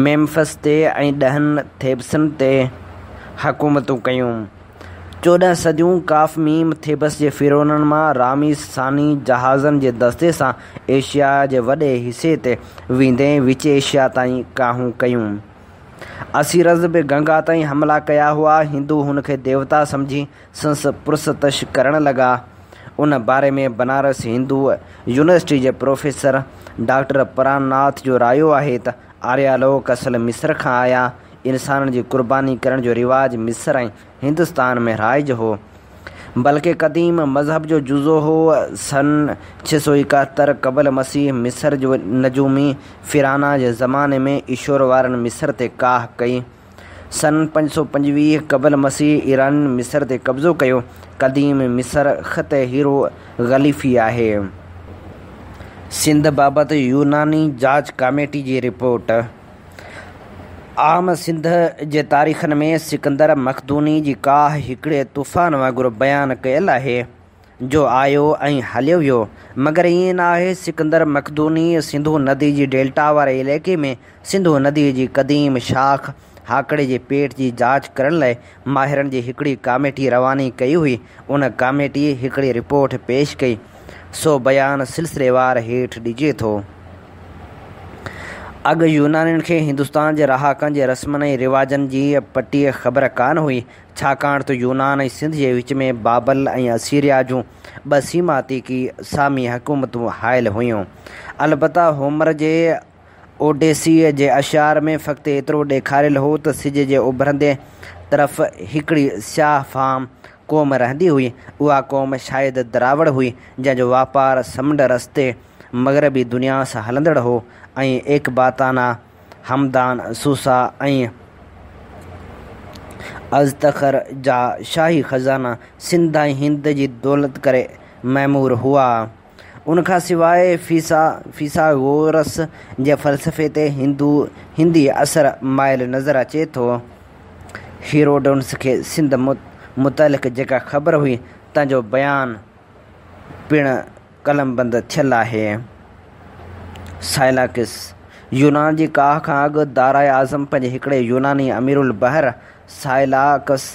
ميمفس تي ۽ ڏهن ٿيبسن تي حڪومتون ڪيون. 14 صديون ق م ٿيبس جي فرعونن مان راميس ثاني جهازن جي دستي سان ايشيا جي وڏي حصي تي ويندي وچ ايشيا تائين ڪاهون ڪيون. اسيرز به گنگا تائين حملا ڪيا هئا. هندو هن کي ديوتا سمجهي سندس پرستش ڪرڻ لڳا. ان باري ۾ بنارس هندو يونيورسٽي جي پروفيسر ڊاڪٽر پران ناٿ جو رايو آهي ته آريا لوڪ اصل مصر کان آيا. انسانن جي قرباني ڪرڻ جو رواج مصر ۽ هندستان ۾ رائج هو. بلڪه قديم مذهب جو جزو هو. سن 671 قبل مسيح مصر جي نجومي فرانا جي زماني ۾ اشور وارن مصر تي ڪاهه ڪئي. سن 525 قبل مسيح ايرانين مصر تي قبضو ڪيو. قديم مصر خط هيرو غليفي آهي. سنڌ بابت يوناني جاچ ڪاميٽي جي رپورٽ. عام سنڌ جي تاريخن ۾ سڪندر مقدوني جي ڪاهه هڪڙي طوفان وانگر بيان ڪيل آهي. جو آيو ۽ هليو ويو. مگر ائين نه آهي. سڪندر مقدوني سنڌو ندي جي ڊيلٽا واري علائقي ۾ سنڌو ندي جي قديم شاخ هاڪڙي جي پيٽ جي جاچ ڪرڻ لاء ماهرن جي هڪڙي ڪاميٽي رواني ڪئي هئي. ان ڪاميٽي هڪڙي رپورٽ پيش ڪئي. سو بيان سلسليوار هيٺ ڏجي ٿو. اڳ يونانين کي هندستان جي رهاڪن جي رسمن ۽ رواجن جي پٽي خبر ڪانه هئي. ڇاڪاڻ ته يونان ۽ سنڌ جي وچ ۾ بابل ۽ اسيريا جون ٻه سيماتيڪي سامي حڪومتون حائل هيون. البته هومر جي اوڊيسيء جي اشعار ۾ فقط ايترو ڏيکاريل هو ته سج جي اڀرندي طرف هڪڙي سياه فام قوم رهندي هئي. اها قوم شايد دراوڙ هئي، جنهن جو واپار سمنڊ رستي مغربي دنيا سان هلندڙ هو ۽ ايڪباتانا، همدان، سوسا ۽ اصطخر جا شاهي خزانا سنڌ ۽ هند جي دولت ڪري معمور هئا. ان کان سواء فيثاغورث جي فلسفي تي هندو هندي اثر مائل نظر اچي ٿو. هيروڊوٽس کي سنڌ متعلق جيڪا خبر هئي، تنهن جو بيان پڻ قلمبند ٿيل آهي. سائلاڪس، يونان جي ڪاهه کان اڳ دارا اعظم پنهنجي هڪڙي يوناني امير البحر سائلاڪس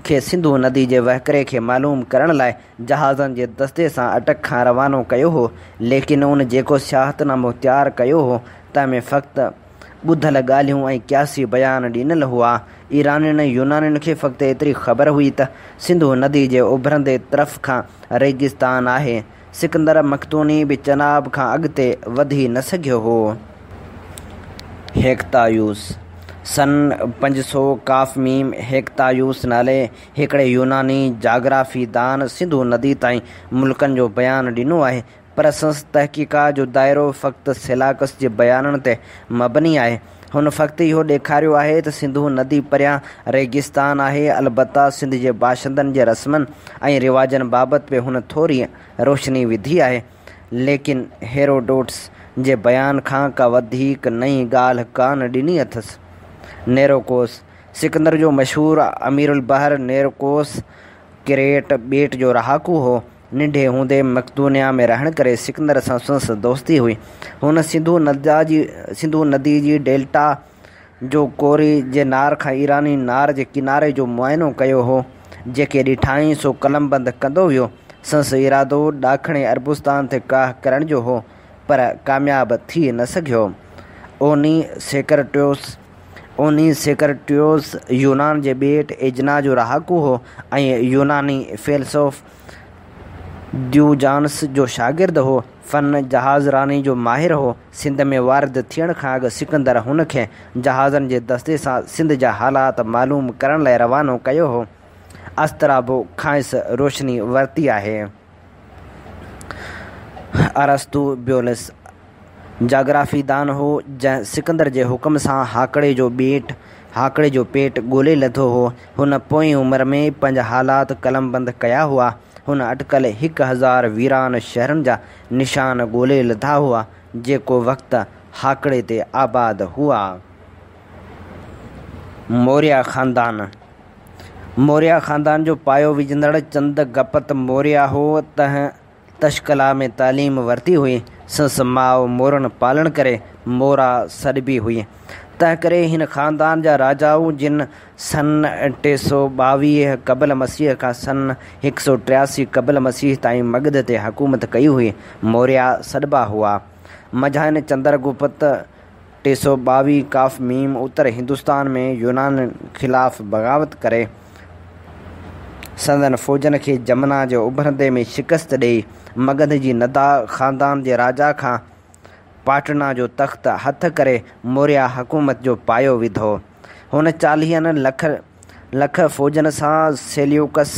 کي سنڌو ندي جي وهڪري کي معلوم ڪرڻ لاء جهازن جي دستي سان اٽڪ کان روانو ڪيو هو، ليڪن ان جيڪو سياحتنامو تيار ڪيو هو، تنهن ۾ فقط ٻڌل ڳالهيون ۽ قياسي بيان ڏنل هئا. ايرانين ۽ يونانين کي فقط ايتري خبر هئي ته سنڌو ندي جي اڀرندي طرف کان ريگستان آهي. سڪندر مقدوني به چناب کان اڳتي وڌي نه سگهيو هو. هيڪتايوس، سن 500 ق م، هيڪتايوس نالي هڪڙي يوناني جاگرافيدان سنڌو ندي تائين ملڪن جو بيان ڏنو آهي. پر سندس تحقيقات جو دائرو فقط سيلاڪس جي بيانن تي مبني آهي. هن فقط اهو ڏيکاريو آهي ته سنڌو ندي پريان ريگستان آهي، البته سنڌ جي باشندن جي رسمن ۽ رواجن بابت به هن ٿوري روشني وڌي آهي، ليڪن هيروڊوٽس جي بيان کان ڪا وڌيڪ نئين ڳالهه ڪانه ڏني اٿس. نيروڪوس، سڪندر جو مشهور اميرالبحر نيرڪوس ڪريٽ ٻيٽ جو رهاڪو هو. ننڍي هوندي مقدونيا ۾ رهڻ ڪري سڪندر سان سندس دوستي هئي. هن سنڌو سنڌو ندي جي ڊيلٽا جو ڪوري جي نار کان ايراني نار جي ڪناري جو معائنو ڪيو هو. جيڪي ڏٺائين سو قلمبند ڪندو ويو. سندس ارادو ڏاکڻي عربستان تي ڪاهه ڪرڻ جو هو، پر ڪامياب ٿي نه سگهيو. اوني سيڪرٽيوس. اونيسيڪرٽيوس يونان جي ٻيٽ ايجنا جو رهاڪو هو ۽ يوناني فيلسوف ديوجانس جو شاگرد هو. فن جهاز راني جو ماهر هو. سنڌ ۾ وارد ٿيڻ کان اڳ سڪندر هن کي جهازن جي دستي سان سنڌ جا حالات معلوم ڪرڻ لاء روانو ڪيو هو. استرابو کانئس روشني ورتي آهي. ارسطو بيولس جاگرافيدان هو، جنهن سڪندر جي حڪم سان هاڪڙي جو ٻيٽ، هاڪڙي جو پيٽ ڳولي لڌو هو. هن پوئين عمر ۾ پنهنجا حالات قلمبند ڪيا هئا. هن اٽڪل 1000 ويران شهرن جا نشان ڳولي لڌا هئا، جي ڪو وقت هاڪڙي تي آباد هئا. موريا خاندان، موريا خاندان جو پايو وجهندڙ چندر گپت موريا هو، تنهن تڪشلا ۾ تعليم ورتي هئي. سندس ماء مورن پالڻ ڪري مورا سڏبي هئي. تنهنڪري هن خاندان جا راجائون جن سن 322 قبل مسيح کان سن 183 قبل مسيح تائين مگڌ تي حڪومت ڪئي هئي، موريا سڏبا هئا. منجهائن چندر گپت 322 ق م اتر هندستان ۾ يونانين خلاف بغاوت ڪري سندن فوجن کي جمنا جي اڀرندي ۾ شڪست ڏيئي مگڌ جي نندا خاندان جي راجا کان پاٽنا جو تخت هٿ ڪري موريا حڪومت جو پايو وڌو. هن چاليهن لک فوجن سان سيليوڪس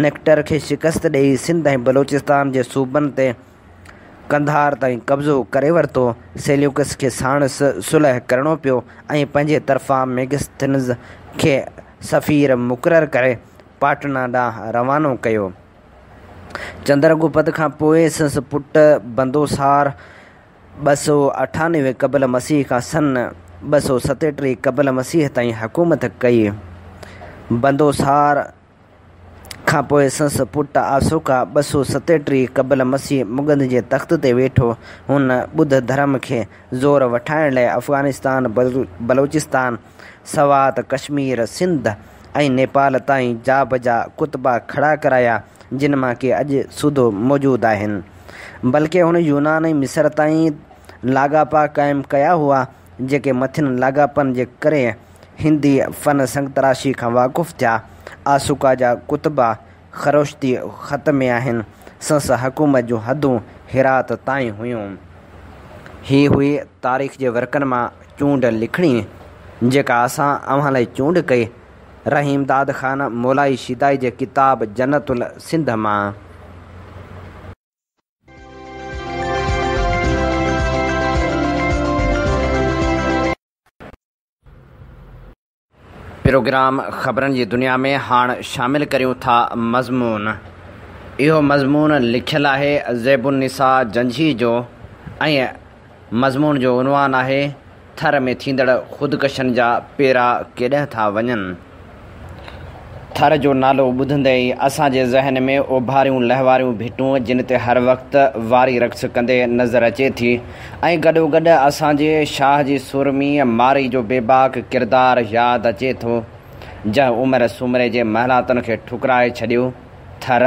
نڪيٽر کي شڪست ڏيئي سنڌ ۽ بلوچستان جي صوبن تي قنڌار تائين قبضو ڪري ورتو. سيليوڪس کي ساڻس صلح ڪرڻو پيو ۽ پنهنجي طرفان ميگسٿنز کي سفير مقرر ڪري پاٽنا ڏانهن روانو ڪيو. چندر گپت کان پوء سندس پٽ بندوسار 298 قبل مسيح کان سن 237 قبل مسيح تائين حڪومت ڪئي. بندوسار کان پوء سندس پٽ آسوڪا 237 قبل مسيح مگڌ جي تخت تي ويٺو. هن ٻڌ ڌرم کي زور وٺائڻ لاء افغانستان، بلوچستان، سوات، ڪشمير، سنڌ ۽ نيپال تائين جابجا ڪتبا کڙا ڪرايا، جن مان ڪي اڄ سوڌو موجود آهن. بلڪه هن يونان ۽ مصر تائين لاڳاپا قائم ڪيا هئا، جيڪي مٿين لاڳاپن جي ڪري هندي فن سنگتراشي کان واقف ٿيا. آسوڪا جا ڪتبا خروشتي خط ۾ آهن. سندس حڪومت جون حدون هرات تائين هيون. هي هئي تاريخ جي ورقن مان چونڊ لکڻي، جيڪا اسان اوهان لاء چونڊ ڪئي، رحيم داد خان مولائي شيدائي جي ڪتاب جنت السنڌ مان. پروگرام خبرن جي دنيا ۾ هاڻ شامل ڪريون ٿا مضمون. اهو مضمون لکيل آهي زيب النساء جنجهي جو ۽ مضمون جو عنوان آهي ٿر ۾ ٿيندڙ خودڪشن جا پيرا ڪيڏانهن ٿا وڃن؟ ٿر جو نالو ٻڌندي ئي اسان جي ذهن ۾ اوڀاريون لهواريون ڀٽون جن تي هر وقت واري رقص ڪندي نظر اچي ٿي ۽ گڏوگڏ اسان جي شاهه جي سورمي مارئي جو بيباڪ ڪردار ياد اچي ٿو جنهن عمر سومري جي محلاتن کي ٺڪرائي ڇڏيو. ٿر،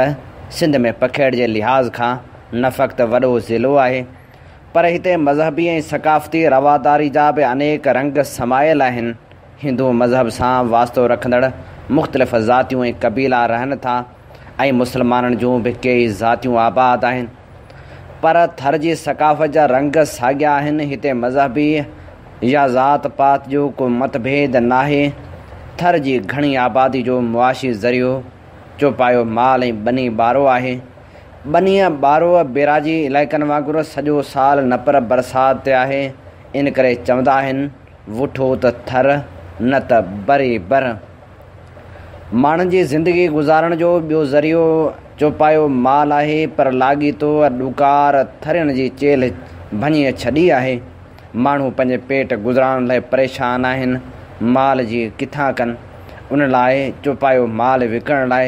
سنڌ ۾ پکيڙ جي لحاظ کان نه فقط وڏو ضلعو آهي پر هتي مذهبي ۽ ثقافتي رواداري جا به انيڪ رنگ سمايل آهن. هندو مذهب سان واسطو رکندڙ مختلف ذاتيون ۽ قبيلا رهن ٿا ۽ مسلمانن جون به ڪيئي ذاتيون آباد آهن. پر ٿر جي ثقافت جا رنگ ساڳيا آهن، هتي مذهبي يا ذات پات جو ڪو مت ڀيد ناهي. ٿر جي گهڻي آبادي جو معاشي ذريعو چوپايو مال ۽ ٻني ٻارو آهي. ٻنيء ٻارو بيراجي علائقن وانگر سڄو سال نه پر برسات تي آهي، ان ڪري چوندا آهن. وٺو ته ٿر، نه ته بري بر. ماڻهن جي زندگي گذارڻ جو ٻيو ذريعو چوپايو مال آهي، پر لاڳيتو ڏڪار ٿرين جي چيلهه ڀڃي ڇڏي آهي. ماڻهو پنهنجي پيٽ گذران لاء پريشان آهن، مال جي ڪٿان ڪن؟ ان لاء چوپايو مال وڪڻڻ لاء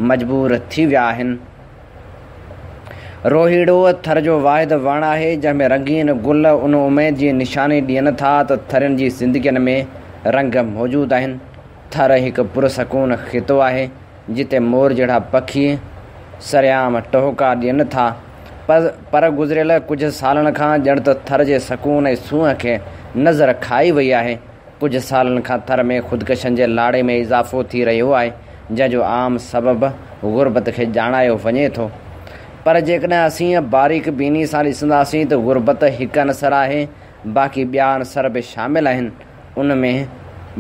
مجبور ٿي ويا آهن. روهيڙو ٿر جو واحد وڻ آهي، جنهن ۾ رنگين گل ان اميد جي نشاني ڏين ٿا ته ٿرين جي زندگين ۾ رنگ موجود آهن. ٿر هڪ پرسڪون خطو آهي، جتي مور جهڙا پکي سرعام ٽهوڪا ڏين ٿا. پر گذريل ڪجهه سالن کان ڄڻ ته ٿر جي سڪون ۽ سونهن کي نظر کائي وئي آهي. ڪجهه سالن کان ٿر ۾ خودڪشين جي لاڙي ۾ اضافو ٿي رهيو آهي، جنهن جو عام سبب غربت کي ڄاڻايو وڃي ٿو. پر جيڪڏهن اسين باريڪ بيني سان ڏسنداسين ته غربت هڪ عنصر آهي، باقي ٻيا عنصر به شامل آهن. ان ۾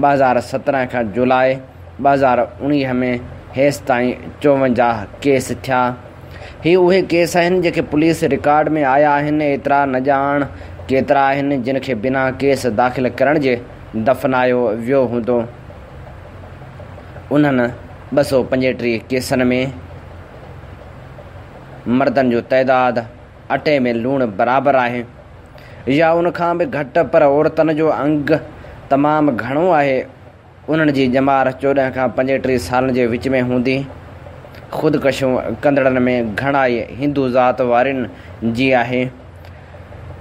2017 کان جولاء 2019 ۾ هيستائين 54 ڪيس ٿيا. هي اهي ڪيس آهن جيڪي پوليس رڪارڊ ۾ آيا آهن، ايترا نه ڄاڻ ڪيترا آهن جن کي بنا ڪيس داخل ڪرڻ جي دفنايو ويو هوندو. انهن 235 ڪيسن ۾ مردن جو تعداد اٽي ۾ لوڻ برابر آهي يا ان کان به گهٽ پر عورتن جو انگ تمام گهڻو آهي. انهن جي ڄمار 14 کان 35 سالن جي وچ ۾ هوندي. خودڪشيون ڪندڙن ۾ گهڻائي هندو ذات وارن جي آهي،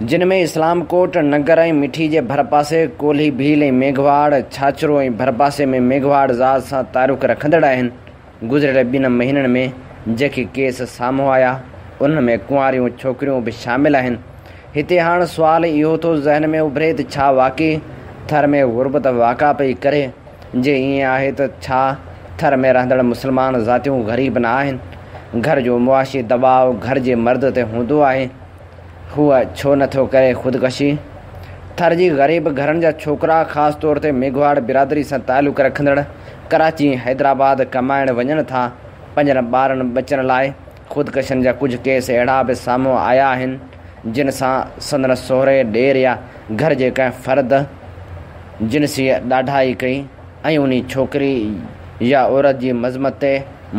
جن ۾ اسلام ڪوٽ، ننگر ۽ مٺي جي ڀرپاسي ڪولهي، ڀيل ۽ ميگهواڙ، ڇاڇرو ۽ ڀرپاسي ۾ ميگهواڙ ذات سان تعلق رکندڙ آهن. گذريل ٻن مهينن ۾ جيڪي ڪيس سامهون آيا، انهن ۾ ڪنواريون ڇوڪريون به شامل آهن. هتي هاڻ سوال اهو ٿو ذهن ۾ اڀري ته ڇا واقعي ٿر ۾ غربت واڪا پئي ڪري؟ جي ائين آهي ته ڇا ٿر ۾ رهندڙ مسلمان ذاتيون غريب نه آهن؟ گهر جو معاشي دٻاء گهر جي مرد تي هوندو آهي. هو ڇو نه ٿو ڪري خودڪشي؟ ٿر جي غريب گهرن جا ڇوڪرا خاص طور تي ميگهواڙ برادري سان تعلق رکندڙ ڪراچي ۽ حيدرآباد ڪمائڻ وڃن ٿا پنهنجن ٻارن ٻچن لاء خودڪشين جا ڪجهه ڪيس اهڙا به سامهون آيا آهن جن سان سندن سهري ڏير يا گهر جي ڪنهن فرد جنسي ڏاڍائي ڪئي ۽ انهي ڇوڪري يا عورت جي مذمت تي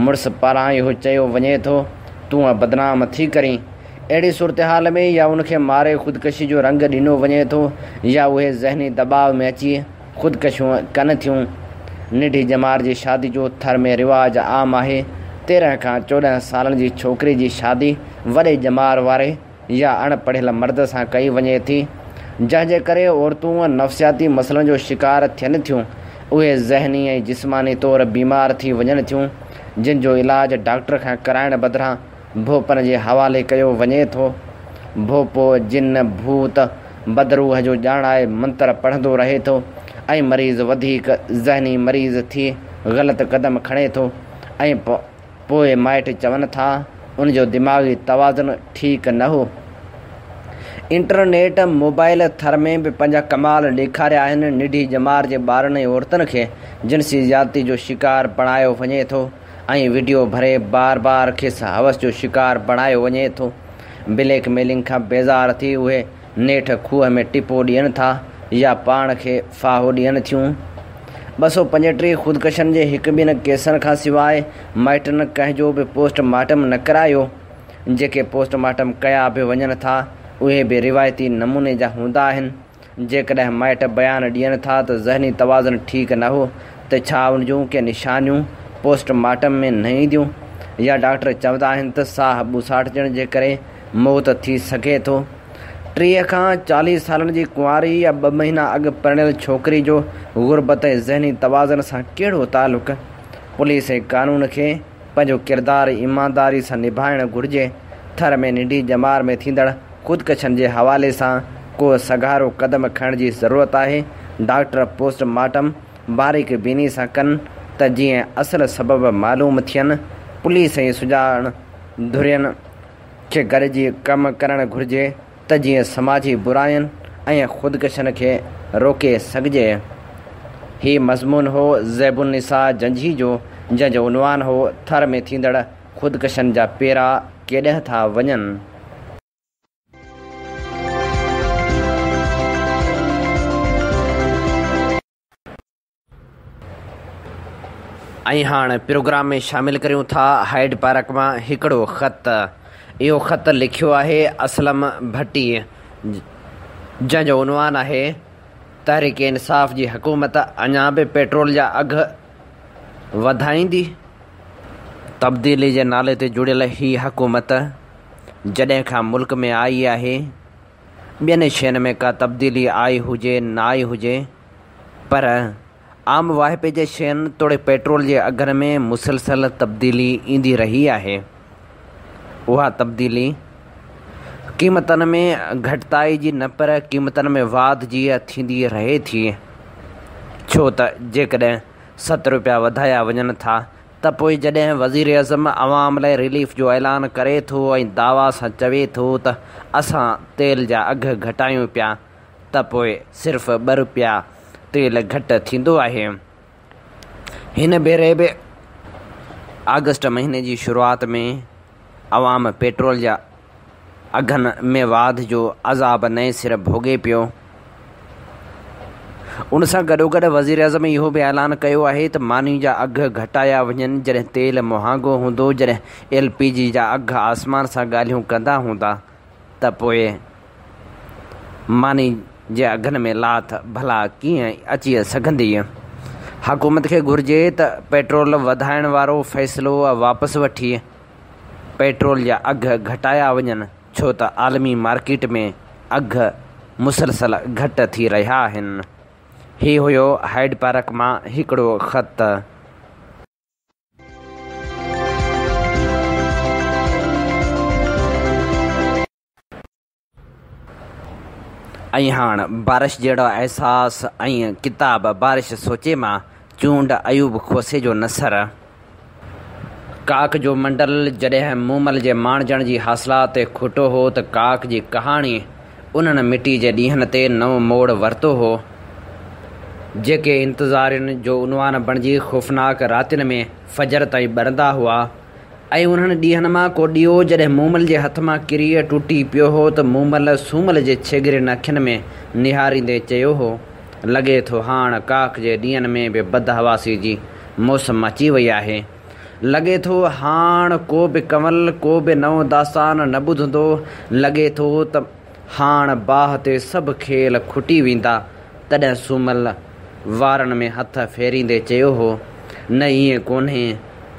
مڙس پاران اهو چيو وڃي ٿو تون بدنام ٿي ڪرين اهڙي صورتحال ۾ يا ان کي ماري خودڪشي جو رنگ ڏنو وڃي ٿو يا اهي ذهني دٻاء ۾ اچي خودڪشيون ڪن ٿيون. ننڍي ڄمار جي شادي جو ٿر ۾ رواج عام آهي. 13 کان 14 سالن جي ڇوڪري جي شادي وڏي ڄمار واري يا اڻ پڙهيل مرد سان ڪئي وڃي ٿي، جنهن جي ڪري عورتون نفسياتي مسئلن جو شڪار ٿين ٿيون. اهي ذهني ۽ جسماني طور بيمار ٿي وڃن ٿيون، جن جو علاج ڊاڪٽر کان ڪرائڻ بدران ڀوپن جي حوالي ڪيو وڃي ٿو. ڀوپو جن، ڀوت، بدروح جو ڄاڻائي منتر پڙهندو رهي ٿو ۽ مريض وڌيڪ ذهني مريض ٿي غلط قدم کڻي ٿو ۽ پوء مائٽ چون ٿا ان جو دماغي توازن ٺيڪ نه هو. انٽرنيٽ، موبائل ٿر ۾ به پنهنجا ڪمال ڏيکاريا آهن. ننڍي ڄمار جي ٻارن ۽ عورتن کي جنسي زيادتي جو شڪار بڻايو وڃي ٿو. ۽ وڊيو ڀري بار بار کيس هوس جو شڪار بڻايو وڃي ٿو. بليڪ ميلنگ کان بيزار ٿي اهي نيٺ کوهه ۾ ٽپو ڏين ٿا يا پاڻ کي ڦاهو ڏين ٿيون. 235 خودڪشن جي هڪ ٻن ڪيسن کان سواء مائٽن ڪنهن جو به پوسٽ مارٽم نه ڪرايو. جيڪي پوسٽ مارٽم ڪيا به وڃن ٿا اهي به روايتي نموني جا هوندا آهن. جيڪڏهن مائٽ بيان ڏين ٿا ته ذهني توازن ٺيڪ نه هو ته ڇا ان جون ڪي نشانيون پوسٽ مارٽم ۾ نه اينديون؟ يا ڊاڪٽر چوندا آهن ته ساهه ٻوساٽجڻ جي ڪري موت ٿي سگهي ٿو. 30 کان 40 سالن جي ڪنواري يا ٻه مهينا اڳ پرڻيل ڇوڪري جو غربت ۽ ذهني توازن سان ڪهڙو تعلق؟ پوليس ۽ قانون کي پنهنجو ڪردار ايمانداري سان نڀائڻ گهرجي. ٿر ۾ ننڍي ڄمار ۾ ٿيندڙ خودڪشين جي حوالي سان ڪو سگهارو قدم کڻڻ جي ضرورت آهي، ڊاڪٽر پوسٽ مارٽم باريڪ بيني سان ڪن ته جيئن اصل سبب معلوم ٿين، پوليس ۽ سڄاڻ ڌرين کي گڏجي ڪم ڪرڻ گهرجي ته جيئن سماجي براين ۽ خودڪشين کي روڪي سگهجي. هي مضمون هو زيب النساء جنجهي جو جنهن جو عنوان هو ٿر ۾ ٿيندڙ خودڪشن جا پيرا ڪيڏانهن ٿا وڃن؟ ۽ هاڻ پروگرام ۾ شامل ڪريون ٿا هائيڊ پارڪ مان هڪڙو خط. اهو خط لکيو آهي اسلم ڀٽي جنهن جو عنوان آهي تحريڪ انصاف جي حڪومت اڃا به پيٽرول جا اگهه وڌائيندي؟ تبديلي جي نالي تي جڙيل هي حڪومت جڏهن کان ملڪ ۾ آئي آهي، ٻين شين ۾ ڪا تبديلي آئي هجي نه آئي هجي پر عام واهپي جي شين توڙي پيٽرول جي اگهن ۾ مسلسل تبديلي ايندي رهي آهي. اها تبديلي قيمتن ۾ گهٽتائي جي نه پر قيمتن ۾ واڌ جي ٿيندي رهي ٿي. ڇو ته جيڪڏهن ست رپيا وڌايا وڃن ٿا ته پوء جڏهن وزيراعظم عوام لاء رليف جو اعلان ڪري ٿو ۽ دعويٰ سان چوي ٿو ته اسان تيل جا اگهه گهٽايون پيا ته پوء صرف ٻه رپيا تيل گهٽ ٿيندو آهي. هن ڀيري به آگسٽ مهيني جي شروعات ۾ عوام پيٽرول جا اگهن ۾ واڌ جو عذاب نئين سر ڀوڳي پيو. ان سان گڏوگڏ وزيراعظم اهو به اعلان ڪيو آهي ته ماني جا اگهه گهٽايا وڃن، جڏهن تيل مهانگو هوندو، جڏهن ايل پي جي جا اگهه آسمان سان ڳالهيون ڪندا هوندا ته پوء ماني جي اگهن ۾ لاٿ ڀلا ڪيئن اچي سگهندي؟ حڪومت کي گهرجي ته پيٽرول وڌائڻ وارو فيصلو واپس وٺي پيٽرول جا اگهه گهٽايا وڃن ڇو ته عالمي مارڪيٽ ۾ اگهه مسلسل گهٽ ٿي رهيا آهن. هي هيو هائيڊ پارڪ مان هڪڙو خط. ۽ هاڻ بارش جهڙو احساس ۽ ڪتاب بارش سوچي مان چونڊ ايوب کوسي جو نثر. ڪاڪ جو منڊل جڏهن مومل جي ماڻجڻ جي حاصلات تي کٽو هو ته ڪاڪ جي ڪهاڻي انهن مٽي جي ڏينهن تي نئون موڙ ورتو هو، جيڪي انتظارين جو عنوان بڻجي خوفناڪ راتين ۾ فجر تائين ٻرندا هئا. ۽ انهن ڏينهن مان ڪو ڏيئو جڏهن مومل جي هٿ مان ڪري ٽٽي پيو هو ته مومل سومل جي ڇيڳرين اکين ۾ نهاريندي چيو هو، لڳي ٿو هاڻ ڪاڪ جي ڏينهن ۾ به بدحواسي جي موسم اچي وئي آهي. لڳي ٿو هاڻ ڪو به ڪنول ڪو به نئون داستان نه ٻڌندو. لڳي ٿو ته هاڻ باهه تي سڀ کيل کٽي ويندا. تڏهن سومل وارن ۾ هٿ ڦيريندي چيو هو، نه ائين ڪونهي،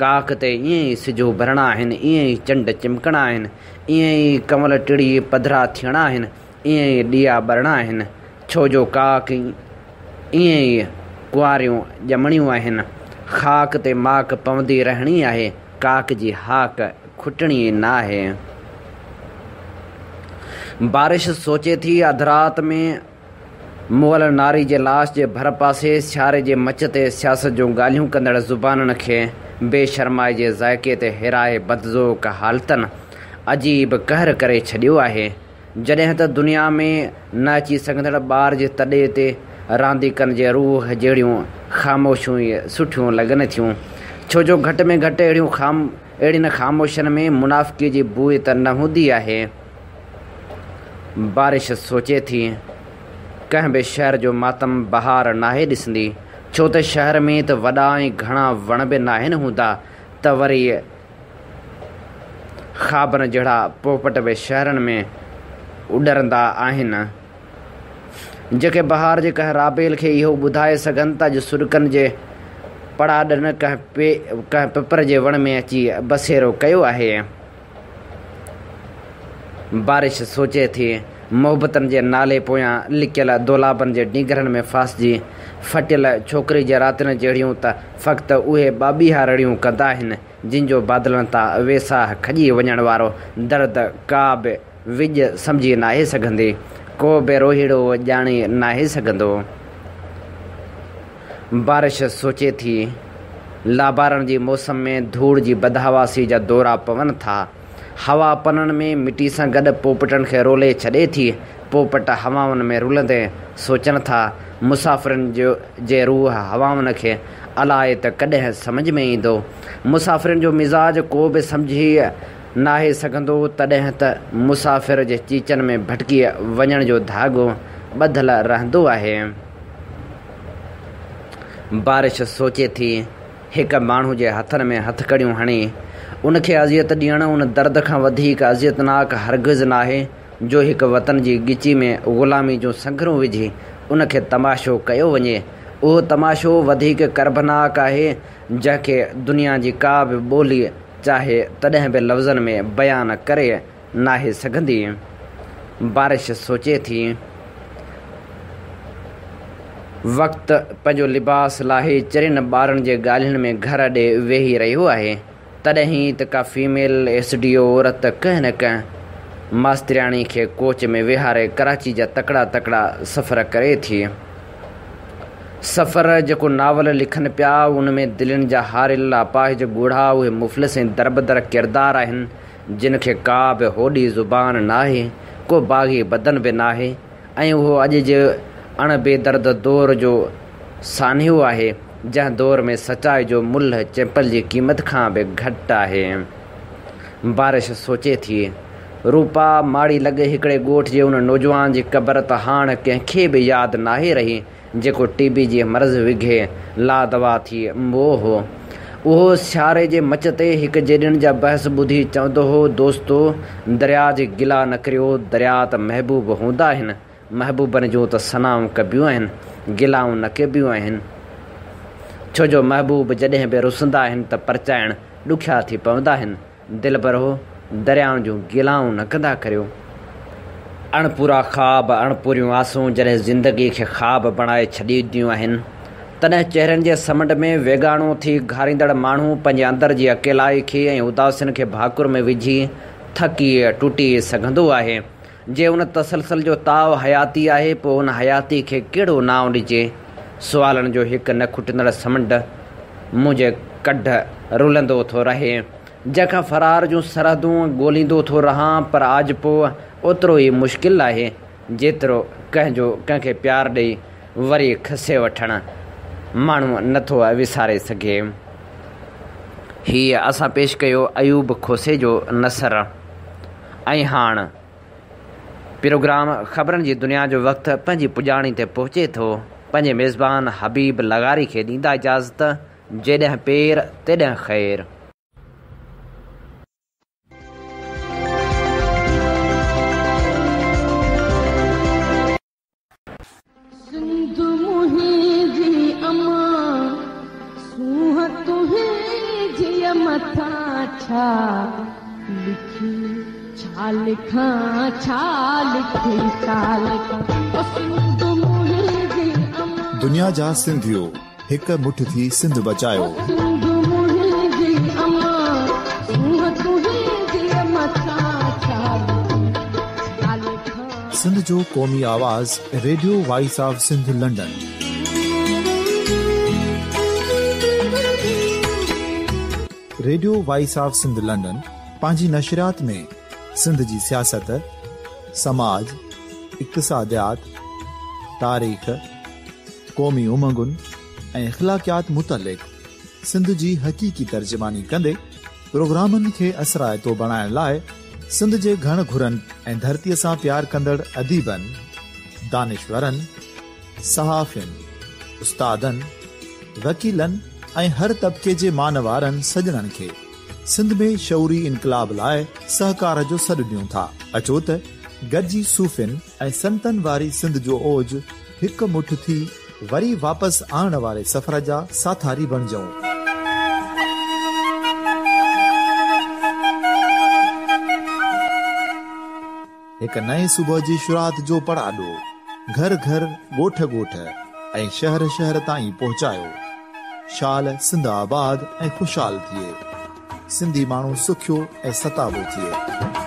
ڪاڪ تي ائين ئي سج اڀرڻا آهن، ائين ئي چنڊ چمڪڻا آهن، ائين ئي ڪنول ٽڙي پڌرا ٿيڻا آهن، ائين ئي ڏيئا ٻرڻا آهن، ڇو جو ڪاڪ ائين ئي ڪنواريون ڄمڻيون آهن. خاڪ تي ماڪ پوندي رهڻي آهي، ڪاڪ جي هاڪ کٽڻي ناهي. بارش سوچي ٿي، اڌ رات ۾. مئل ناري جي لاش جي ڀر پاسي سياري جي مچ تي سياست جون ڳالهيون ڪندڙ زبانن کي بي شرمائي جي ذائقي تي هيرائي بدذوق حالتن عجيب قهر ڪري ڇڏيو آهي. جڏهن ته دنيا ۾ نه اچي سگهندڙ ٻار جي تڏي تي رانديڪن جي روح جهڙيون خاموشيون ئي سٺيون لڳن ٿيون. ڇو جو گهٽ ۾ گهٽ اهڙين خاموشين ۾ منافقي جي بوء ته نه هوندي آهي. بارش سوچي ٿي، ڪنهن به شهر جو ماتم بهار ناهي ڏسندي، ڇو ته شهر ۾ ته وڏا ۽ گهڻا وڻ به ناهن هوندا ته وري خوابن جهڙا پوپٽ به شهرن ۾ اڏرندا آهن، جيڪي بهار جي ڪنهن رابيل کي اهو ٻڌائي سگهن ته اڄ سڏڪن جي پڙاڏن ڪنهن پپر جي وڻ ۾ اچي بسيرو ڪيو آهي. بارش سوچي ٿي، محبتن جي نالي پويان لڪيل دولابن جي ڊينگهرن ۾ ڦاسجي ڦٽيل ڇوڪري جي راتين جهڙيون ته فقط اهي ٻاٻيها رڙيون ڪندا آهن، جن جو بادلن تان ويساهه کڄي وڃڻ وارو درد ڪا به وڄ سمجهي ناهي سگهندي، ڪو به روهيڙو ڄاڻي ناهي سگهندو. بارش سوچي ٿي. لابارن جي موسم ۾ ڌوڙ جي بدحواسي جا دورا پون ٿا. هوا پنن ۾ مٽي سان گڏ پوپٽن کي رولي ڇڏي ٿي. پوپٽ هوائن ۾ رلندي سوچن ٿا. مسافرن جي روح هوائن کي الائي ته ڪڏهن سمجهه ۾ ايندو. مسافرن جو مزاج ڪو به سمجهي ناهي سگهندو تڏهن ته مسافر جي چيچن ۾ ڀٽڪي وڃڻ جو ڌاڳو ٻڌل رهندو آهي. بارش سوچي ٿي، هڪ ماڻهو جي هٿن ۾ هٿڪڙيون هڻي، ان کي اذيت ڏيڻ ان درد کان وڌيڪ اذيتناڪ هرگز ناهي، جو هڪ وطن جي ڳچي ۾ غلامي جون سنگهرون وجهي ان کي تماشو ڪيو وڃي. اهو تماشو وڌيڪ ڪربناڪ آهي، جنهن کي دنيا جي ڪا به ٻولي چاهي تڏهن به لفظن ۾ بيان ڪري ناهي سگهندي. بارش سوچي ٿي. وقت پنهنجو لباس لاهي چرين ٻارن جي ڳالهين ۾ گهر ڏي ويهي رهيو آهي. تڏهن ئي ته ڪا فيميل ايس ڊي او عورت ڪنهن نه ڪنهن ماسترياڻي کي ڪوچ ۾ ويهاري ڪراچي جا تڪڙا تڪڙا سفر ڪري ٿي. سفر جيڪو ناول لکن پيا، ان ۾ دلين جا هاريل اپاهج ڳوڙها اهي مفلس ۽ دربدر ڪردار آهن، جن کي ڪا به هوڏي زبان ناهي، ڪو باغي بدن به ناهي ۽ اهو اڄ جي اڻ بي درد دور جو سانحو آهي، جنهن دور ۾ سچائي جو ملهه چمپل جي قيمت کان به گهٽ آهي. بارش سوچي ٿي. روپا ماڙي لڳ هڪڙي ڳوٺ جي ان نوجوان جي قبر ته هاڻ ڪنهن کي به ياد ناهي رهي، جيڪو ٽي بي جي مرض وگهي لا دوا ٿي مئو هو. اهو سياري جي مچ تي هڪ جيڏين جا بحث ٻڌي چوندو هو، دوستو! درياء جي گلا نه ڪريو، درياء ته محبوب هوندا آهن، محبوبن جون ته ثنائون ڪبيون آهن، گلائون نه ڪبيون آهن. ڇو جو محبوب جڏهن به رسندا آهن ته پرچائڻ ڏکيا ٿي پوندا آهن. دلبرو! دريائن جون گلائون نه ڪندا ڪريو. اڻپورا خواب، اڻپوريون آسون جڏهن زندگي کي خواب بڻائي ڇڏينديون آهن، تڏهن چهرن جي سمنڊ ۾ ويڳاڻو ٿي گهاريندڙ ماڻهو پنهنجي اندر جي اڪيلائي کي ۽ اداسين کي ڀاڪر ۾ وجهي ٿڪي ٽٽي سگهندو آهي. جي ان تسلسل جو تاء حياتي آهي، پوء ان حياتي کي ڪهڙو نانء ڏجي؟ سوالن جو هڪ نه کٽندڙ سمنڊ منهنجي ڪڍ رلندو ٿو رهي، جنهن کان فرار جون سرحدون ڳوليندو ٿو رهان، پر آجپو اوترو ئي مشڪل آهي، جيترو ڪنهن جو ڪنهن کي پيار ڏئي وري کسي وٺڻ. ماڻهو نه ٿو وساري سگهي. هيء اسان پيش ڪيو ايوب کوسي جو نثر. ۽ هاڻ پروگرام خبرن جي دنيا جو وقت پنهنجي پڄاڻي تي پهچي ٿو. پنهنجي ميزبان حبيب لغاري کي ڏيندا اجازت، جيڏهن پير تيڏهن خير. سنڌ منهنجي امان، سونهن تنهنجي مٿان ڇا لکي ڇا لکان ڇا لکي ڇا لکان او سنڌ منهنجي امان. دنيا جا سنڌيو هڪ مٺ ٿي سنڌ بچايو. او سنڌ منهنجي امان، سونهن تنهنجي مٿان ڇا لکي ڇا لکان. سنڌ جو قومي آواز radio voice of Sindh London. Radio voice of Sindh London پنهنجي نشريات ۾ سنڌ جي سياست، سماج، اقتصاديات، تاريخ، قومي امنگن ۽ اخلاقيات متعلق سنڌ جي حقيقي ترجماني ڪندي پروگرامن کي اثرائتو بڻائڻ لاء سنڌ جي گهڻ گهرن ۽ ڌرتيء سان پيار ڪندڙ اديبن، دانشورن، صحافين، استادن، وڪيلن ۽ هر طبقي جي مانوارن سڄڻن کي سنڌ ۾ شعوري انقلاب لاء سهڪار جو سڏ ڏيون ٿا. اچو ته گڏجي صوفين ۽ سنتن واري سنڌ جو اوج هڪ مٺ ٿي وري واپس آڻڻ واري سفر جا ساٿاري بڻجون. هڪ نئين صبح جي شروعات جو پڙاڏو گهر گهر، ڳوٺ ڳوٺ ۽ شهر شهر تائين پهچايو. شال سنڌ آباد ۽ خوشحال ٿئي. سنڌي ماڻهو سکيو ۽ ستابو ٿئي.